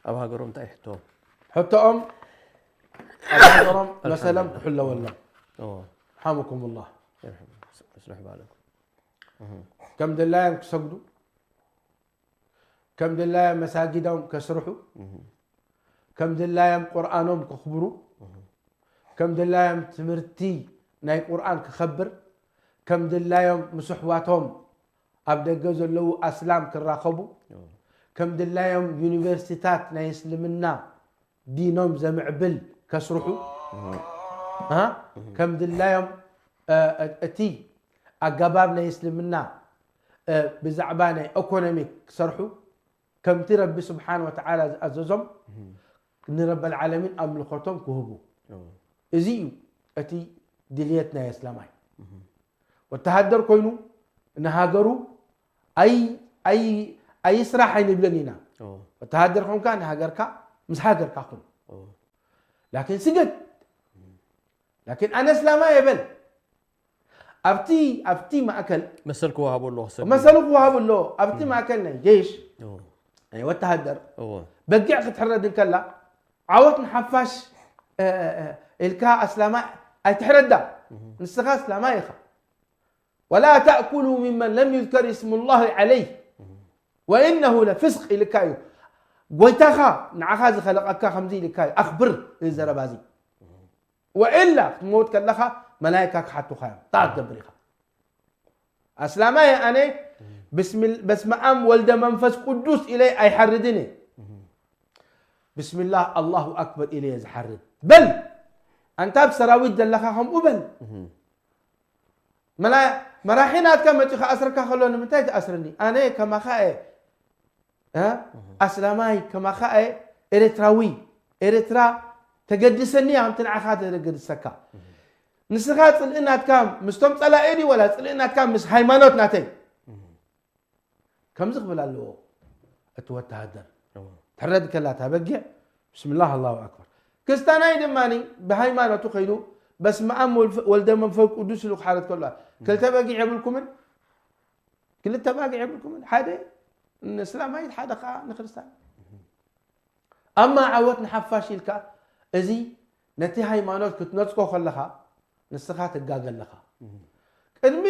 ኣብ ሃገሮም እንታይ እዩ ሕቶኦም? ሕቶኦም ኣብ ሃገሮም መሰሎም ኣልሓምዱሊላህ። ክሕለወሎም። እዎ። ረሓመኩሙላህ። ይርሐም-፣ ይስልሕ ባለኩም። እህ። ከም ድላዮም ክሰግዱ፣ ከም ድላዮም መሳጊዶም ከስርሑ፣ እህ። ከም ድላዮም ቁርኣኖም ከኽብሩ፣ እህ። ከም ድላዮም ትምህርቲ ናይ ቁርኣን ክኸብር፣ ከም ድላዮም ምስ ኣሕዋቶም ኣብ ደገ ዘለዉ ኣስላም ክራኸቡ፣ እዎ። ከም ድላዮም ዩኒቨርሲታት ናይ እስልምና ዲኖም ዘምዕብል ከስርሑ፣ እህ። እ? እህ። ከም ድላዮም፣ እ፣ እ፣ እቲ ኣገባብ ናይ እስልምና፣ እ፣ ብዛዕባ ናይ ኢኮኖሚ ክሰርሑ፣ ከምቲ ረቢ ስብሓን ወተዓላ ዝኣዘዞም እህ። ንረበል ዓለሚን ኣምልኾቶም ክህቡ። እዎ። እዚ እዩ እቲ ድልየት ናይ ኣስላማይ። እህ። ወተሃደር ኮይኑ ንሃገሩ ኣይ-፣ ኣይ-፣ ኣይስራሕ ኣይንብልን ኢና። እዎ። ወተሃደር ኮንካ ንሃገርካ፣ ምስ ሃገርካ ኩን። እዎ። ላኪን ስገድ። ላኪን ኣነ እስላማይ እየ በል። ኣብቲ፣ ኣብቲ ማእከል መሰል ክወሃቦ ኣለዎ ክሰግድ። መሰሉ ክወሃብ ኣለዎ። ኣብቲ እም። ማእከል ናይ ጀይሽ፣ እዎ። ናይ ወተሃደር፣ እዎ። በጊዕ ክትሕረድ እንከላ፣ ዓወት ንሓፋሽ፣ እ፣ እ፣ እ፣ ኢልካ ኣስላማይ ኣይትሕረዳ። እህ። ንስኻ ኣስላማይ ኢኻ። ወላ ተእኩሉ ሚመን ለም ዩዝከር ስሙላሂ ዐለይህ ወኢነሁ ለፍስቅ ኢልካ እዩ። ጎይታኻ ንዓኻ ዝኸለቐካ ከምዚ ኢልካ እዩ። ኣኽብር እዚ ዘረባ እዚ። ወኢላ ክትመውት ከለኻ መላይካ ክሓቱኻ እዮም። ጣዕ ትገብር ኢኻ። ኣስላማይ ኣነ ብስሚል-፣ በስመ ኣብ ወልደ መንፈስ ቅዱስ ኢለ ኣይሓርድን እየ። ብስሚላህ ኣላሁ ኣክበር ኢለ እየ ዝሓርድ። በል ኣንታ ኣብ ሰራዊት ዘለኻ ከምኡ በል። መላ-፣ መራሒ ናትካ መጺኡ ክኣስረካ ከሎ ንምንታይ ትኣስረኒ? ኣነ ከማኻ እየ። እ? ኣስላማይ ከማኻ እየ። ኤርትራዊ። ኤርትራ ተገድሰኒ እያ ከምቲ ንዓኻ ተገድሰካ። ንስኻ ጽልኢ ናትካ ምስቶም ጸላኢ ድዩ ወላ ጽልኢ ናትካ ምስ ሃይማኖት ናተይ? ከምዚ ክብል ኣለዎ እቲ ወተሃደር። እዎ። ትሕረድ ከላ እታ በጊዕ፣ ብስምላህ ኣላሁ ኣክበር። ክስታናይ ድማ ብሃይማኖቱ ከይዱ በስመ ኣብ ወልፈ-፣ ወልደ መንፈስ ቅዱስ ኢሉ ክሓርድ ከሎ፣ ክልተ በጊዕ የብልኩምን? ክልተ በጊዕ የብልኩምን? ሓደ ንእስላማይት፣ ሓደ ከዓ ንክርስታን። ኣማ ዓወት ንሓፋሽ ኢልካ፣ እዚ ነቲ ሃይማኖት ክትነጽጎ ከለኻ፣ ንስኻ ትጋገ ኣለኻ። እህ። ቅድሚ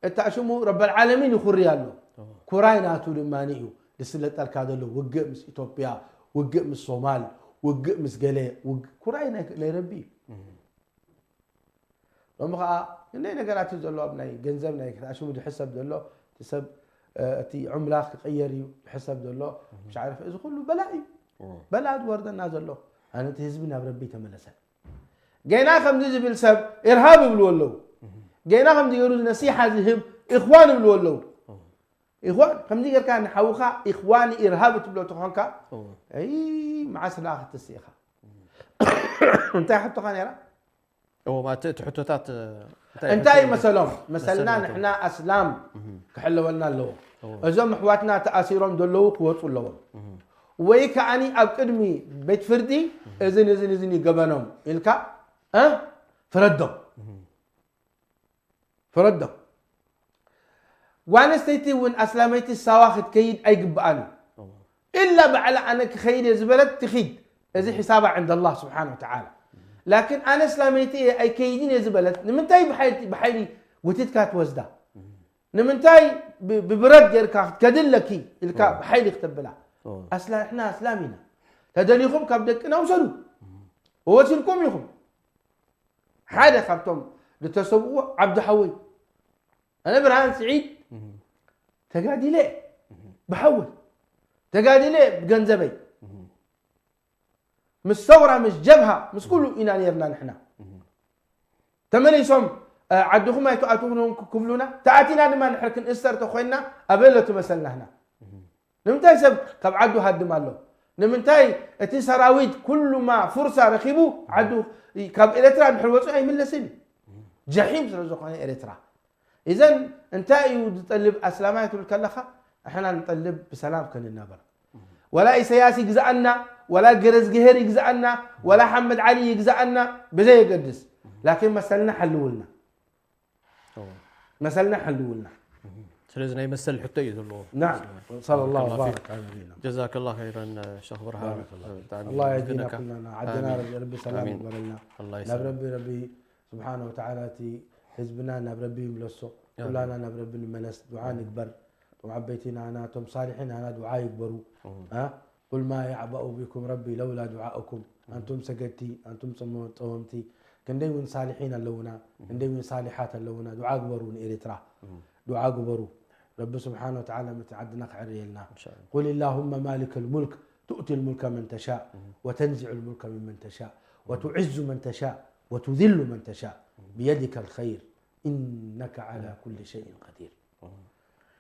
እታ ሽሙ ረበል ዓለሚን ይኹሪ ኣሎ። እዎ። ኩራይ ናቱ ድማ እዩ ዝስለጠልካ ዘሎ። ውግእ ምስ ኢትዮጵያ፣ ውግእ ምስ ሶማል፣ ውግእ ምስ ገለ፣ ውግ-፣ ኩራይ ናይ፣ ናይ ረቢ እዩ። እህ። ሎሚ ኸዓ ክንደይ ነገራት እዩ ዘሎ ኣብ ናይ ገንዘብ ናይ ኣሽሙ ዝሕሰብ ዘሎ፣ እቲ ሰብ እቲ ዑምላ ክቕየር እዩ ዝሕሰብ ዘሎ። ምሽ ዓርፍ እዚ ኩሉ በላ እዩ። በላ ዝወርደና ዘሎ። ኣነ እቲ ህዝቢ ናብ ረቢ ተመለሰ። ገና ከምዚ ዝብል ሰብ ኢርሃብ ይብልዎ ኣለዉ። ገና ከምዚ ገይሩ ነሲሓ ዝህብ ኢኽዋን ይብልዎ ኣለዉ። ኢኽዋን ከምዚ ጌርካ ንሓውኻ ኢኽዋን ኢርሃብ ትብሎ ተኾንካ፣ ኣይ መዓስ ላ ክትስእ ኢኻ። እንታይ ሕቶኻ ነይራ? እዎ ማለት እቲ ሕቶታት እንታይ መሰሎም? መሰልና ንሕና ኣስላም ክሕለወልና ኣለዎ። እዞም ኣሕዋትና ተኣሲሮም ዘለዉ ክወፁ ኣለዎም። ወይ ከዓኒ ኣብ ቅድሚ ቤት ፍርዲ እዝን እዝን እዝን ይገበኖም ኢልካ እ ፍረዶም። ፍረዶም። ጓል ኣንስተይቲ እውን ኣስላመይቲ ሳዋ ክትከይድ ኣይግብኣን እዩ። ኢላ ባዕላ ኣነ ክኸይድ እየ ዝበለት ትኺድ። እዚ ሒሳባ ዕንደ ኣላህ ስብሓን ወተዓላ። ላኪን ኣነ ኣስላመይቲ እየ ኣይከይድን እየ ዝበለት ንምንታይ ብሓይሊ ብሓይሊ ጎቲትካ ትወስዳ? ንምንታይ ብ- ብብረት ጌርካ ክትከዲ ኣለኪ ኢልካ ብሓይሊ ክተብላ? ኣስላ ንሕና ኣስላም ኢና። ተደሊኹም ካብ ደቅና ውሰዱ። ወሲድኩም ኢኹም። ሓደ ካብቶም ዝተሰብእዎ ዓብዱ ሓወይ ኣነ ብርሃን ስዒድ ተጋዲለ ብሓወይ ተጋዲለ ብገንዘበይ ምስ ሰውራ ምስ ጀብሃ ምስ ኩሉ ኢና ነርና ንሕና። ተመሊሶም ዓድኹም ኣይትኣትዉን ክብሉና ተኣቲና ድማ ንሕር ክንእሰር ተኮይንና ኣበሎ ትመሰልና ህና። ንምንታይ ሰብ ካብ ዓዱ ሃድም ኣሎ? ንምንታይ እቲ ሰራዊት ኩሉማ ፉርሳ ረኺቡ ዓዱ ካብ ኤርትራ ድሕር ወፂኡ ኣይምለስን እዩ። ጀሒም ስለ ዝኾነ ኤርትራ። ኢዘን እንታይ እዩ ዝጠልብ ኣስላማይ ትብል ከለኻ ንሕና ንጠልብ ብሰላም ክንነበር። ወላ ኢሰያስ ይግዛኣና፣ ወላ ገረዝግሄር ይግዛኣና፣ ወላ ሓመድ ዓሊ ይግዛኣና ብዘየገድስ ላኪን መሰልና ሓልውልና። መሰልና ሓልውልና። ስለዚ ናይ መሰል ሕቶ እዩ ዘለዎ። نعم صلى الله وبارك على نبينا ጀዛከላ ኸይረን ሸኽ ብርሃን። الله يهدينا كلنا ዓድና ረቢ ሰላም ይግበረልና። ናብ ረቢ ረቢ ስብሓነ ወተዓላ እቲ ህዝብና ናብ ረቢ ይምለሶ። ኩላና ናብ ረቢ ንመለስ። ዱዓ ንግበር። እቶም ዓበይቲ ናና እቶም ሳልሒን ናና ዱዓ ይግበሩ። قل ما يعبأ بكم ربي لولا دعاؤكم ኣንቱም ሰገድቲ ኣንቱም ጸወምቲ ክንደይ እውን ሳልሒን ኣለውና ክንደይ እውን ሳሊሓት ኣለውና ዱዓ ግበሩ ንኤርትራ ዱዓ ግበሩ ረቢ ስብሓን ወተዓላ ምቲ ዓድና ክዕርየልና قل اللهم مالك الملك تؤتي الملك من تشاء وتنزع الملك ممن تشاء وتعز من تشاء وتذل من تشاء بيدك الخير إنك على كل شيء قدير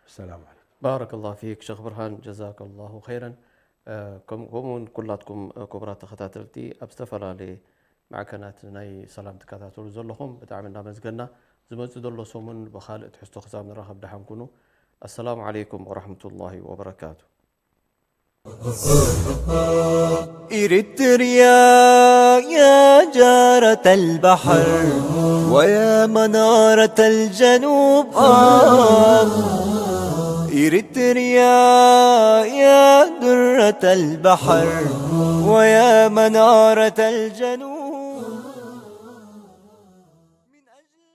السلام عليكم ባረከላሁ ፊክ ሸኽ ብርሃን ጀዛከላሁ ኸይረን። ከምኡ እውን ኩላትኩም ክቡራት ተኸታተልቲ ኣብ ዝተፈላለየ ማዕከናት ናይ ሰላም ትከታተሉ ዘለኹም ብጣዕሚ እናመስገና ዝመፅእ ዘሎ ሰሙን ብኻልእ ትሕዝቶ ክሳብ ንራኸብ ደሓን ኩኑ። ኣሰላሙ ዓለይኩም ወረሕመቱላሂ ወበረካቱ። إريتريا يا جارة البحر ويا منارة الجنوب آه إريتريا يا درة البحر ويا منارة الجنوب من أجل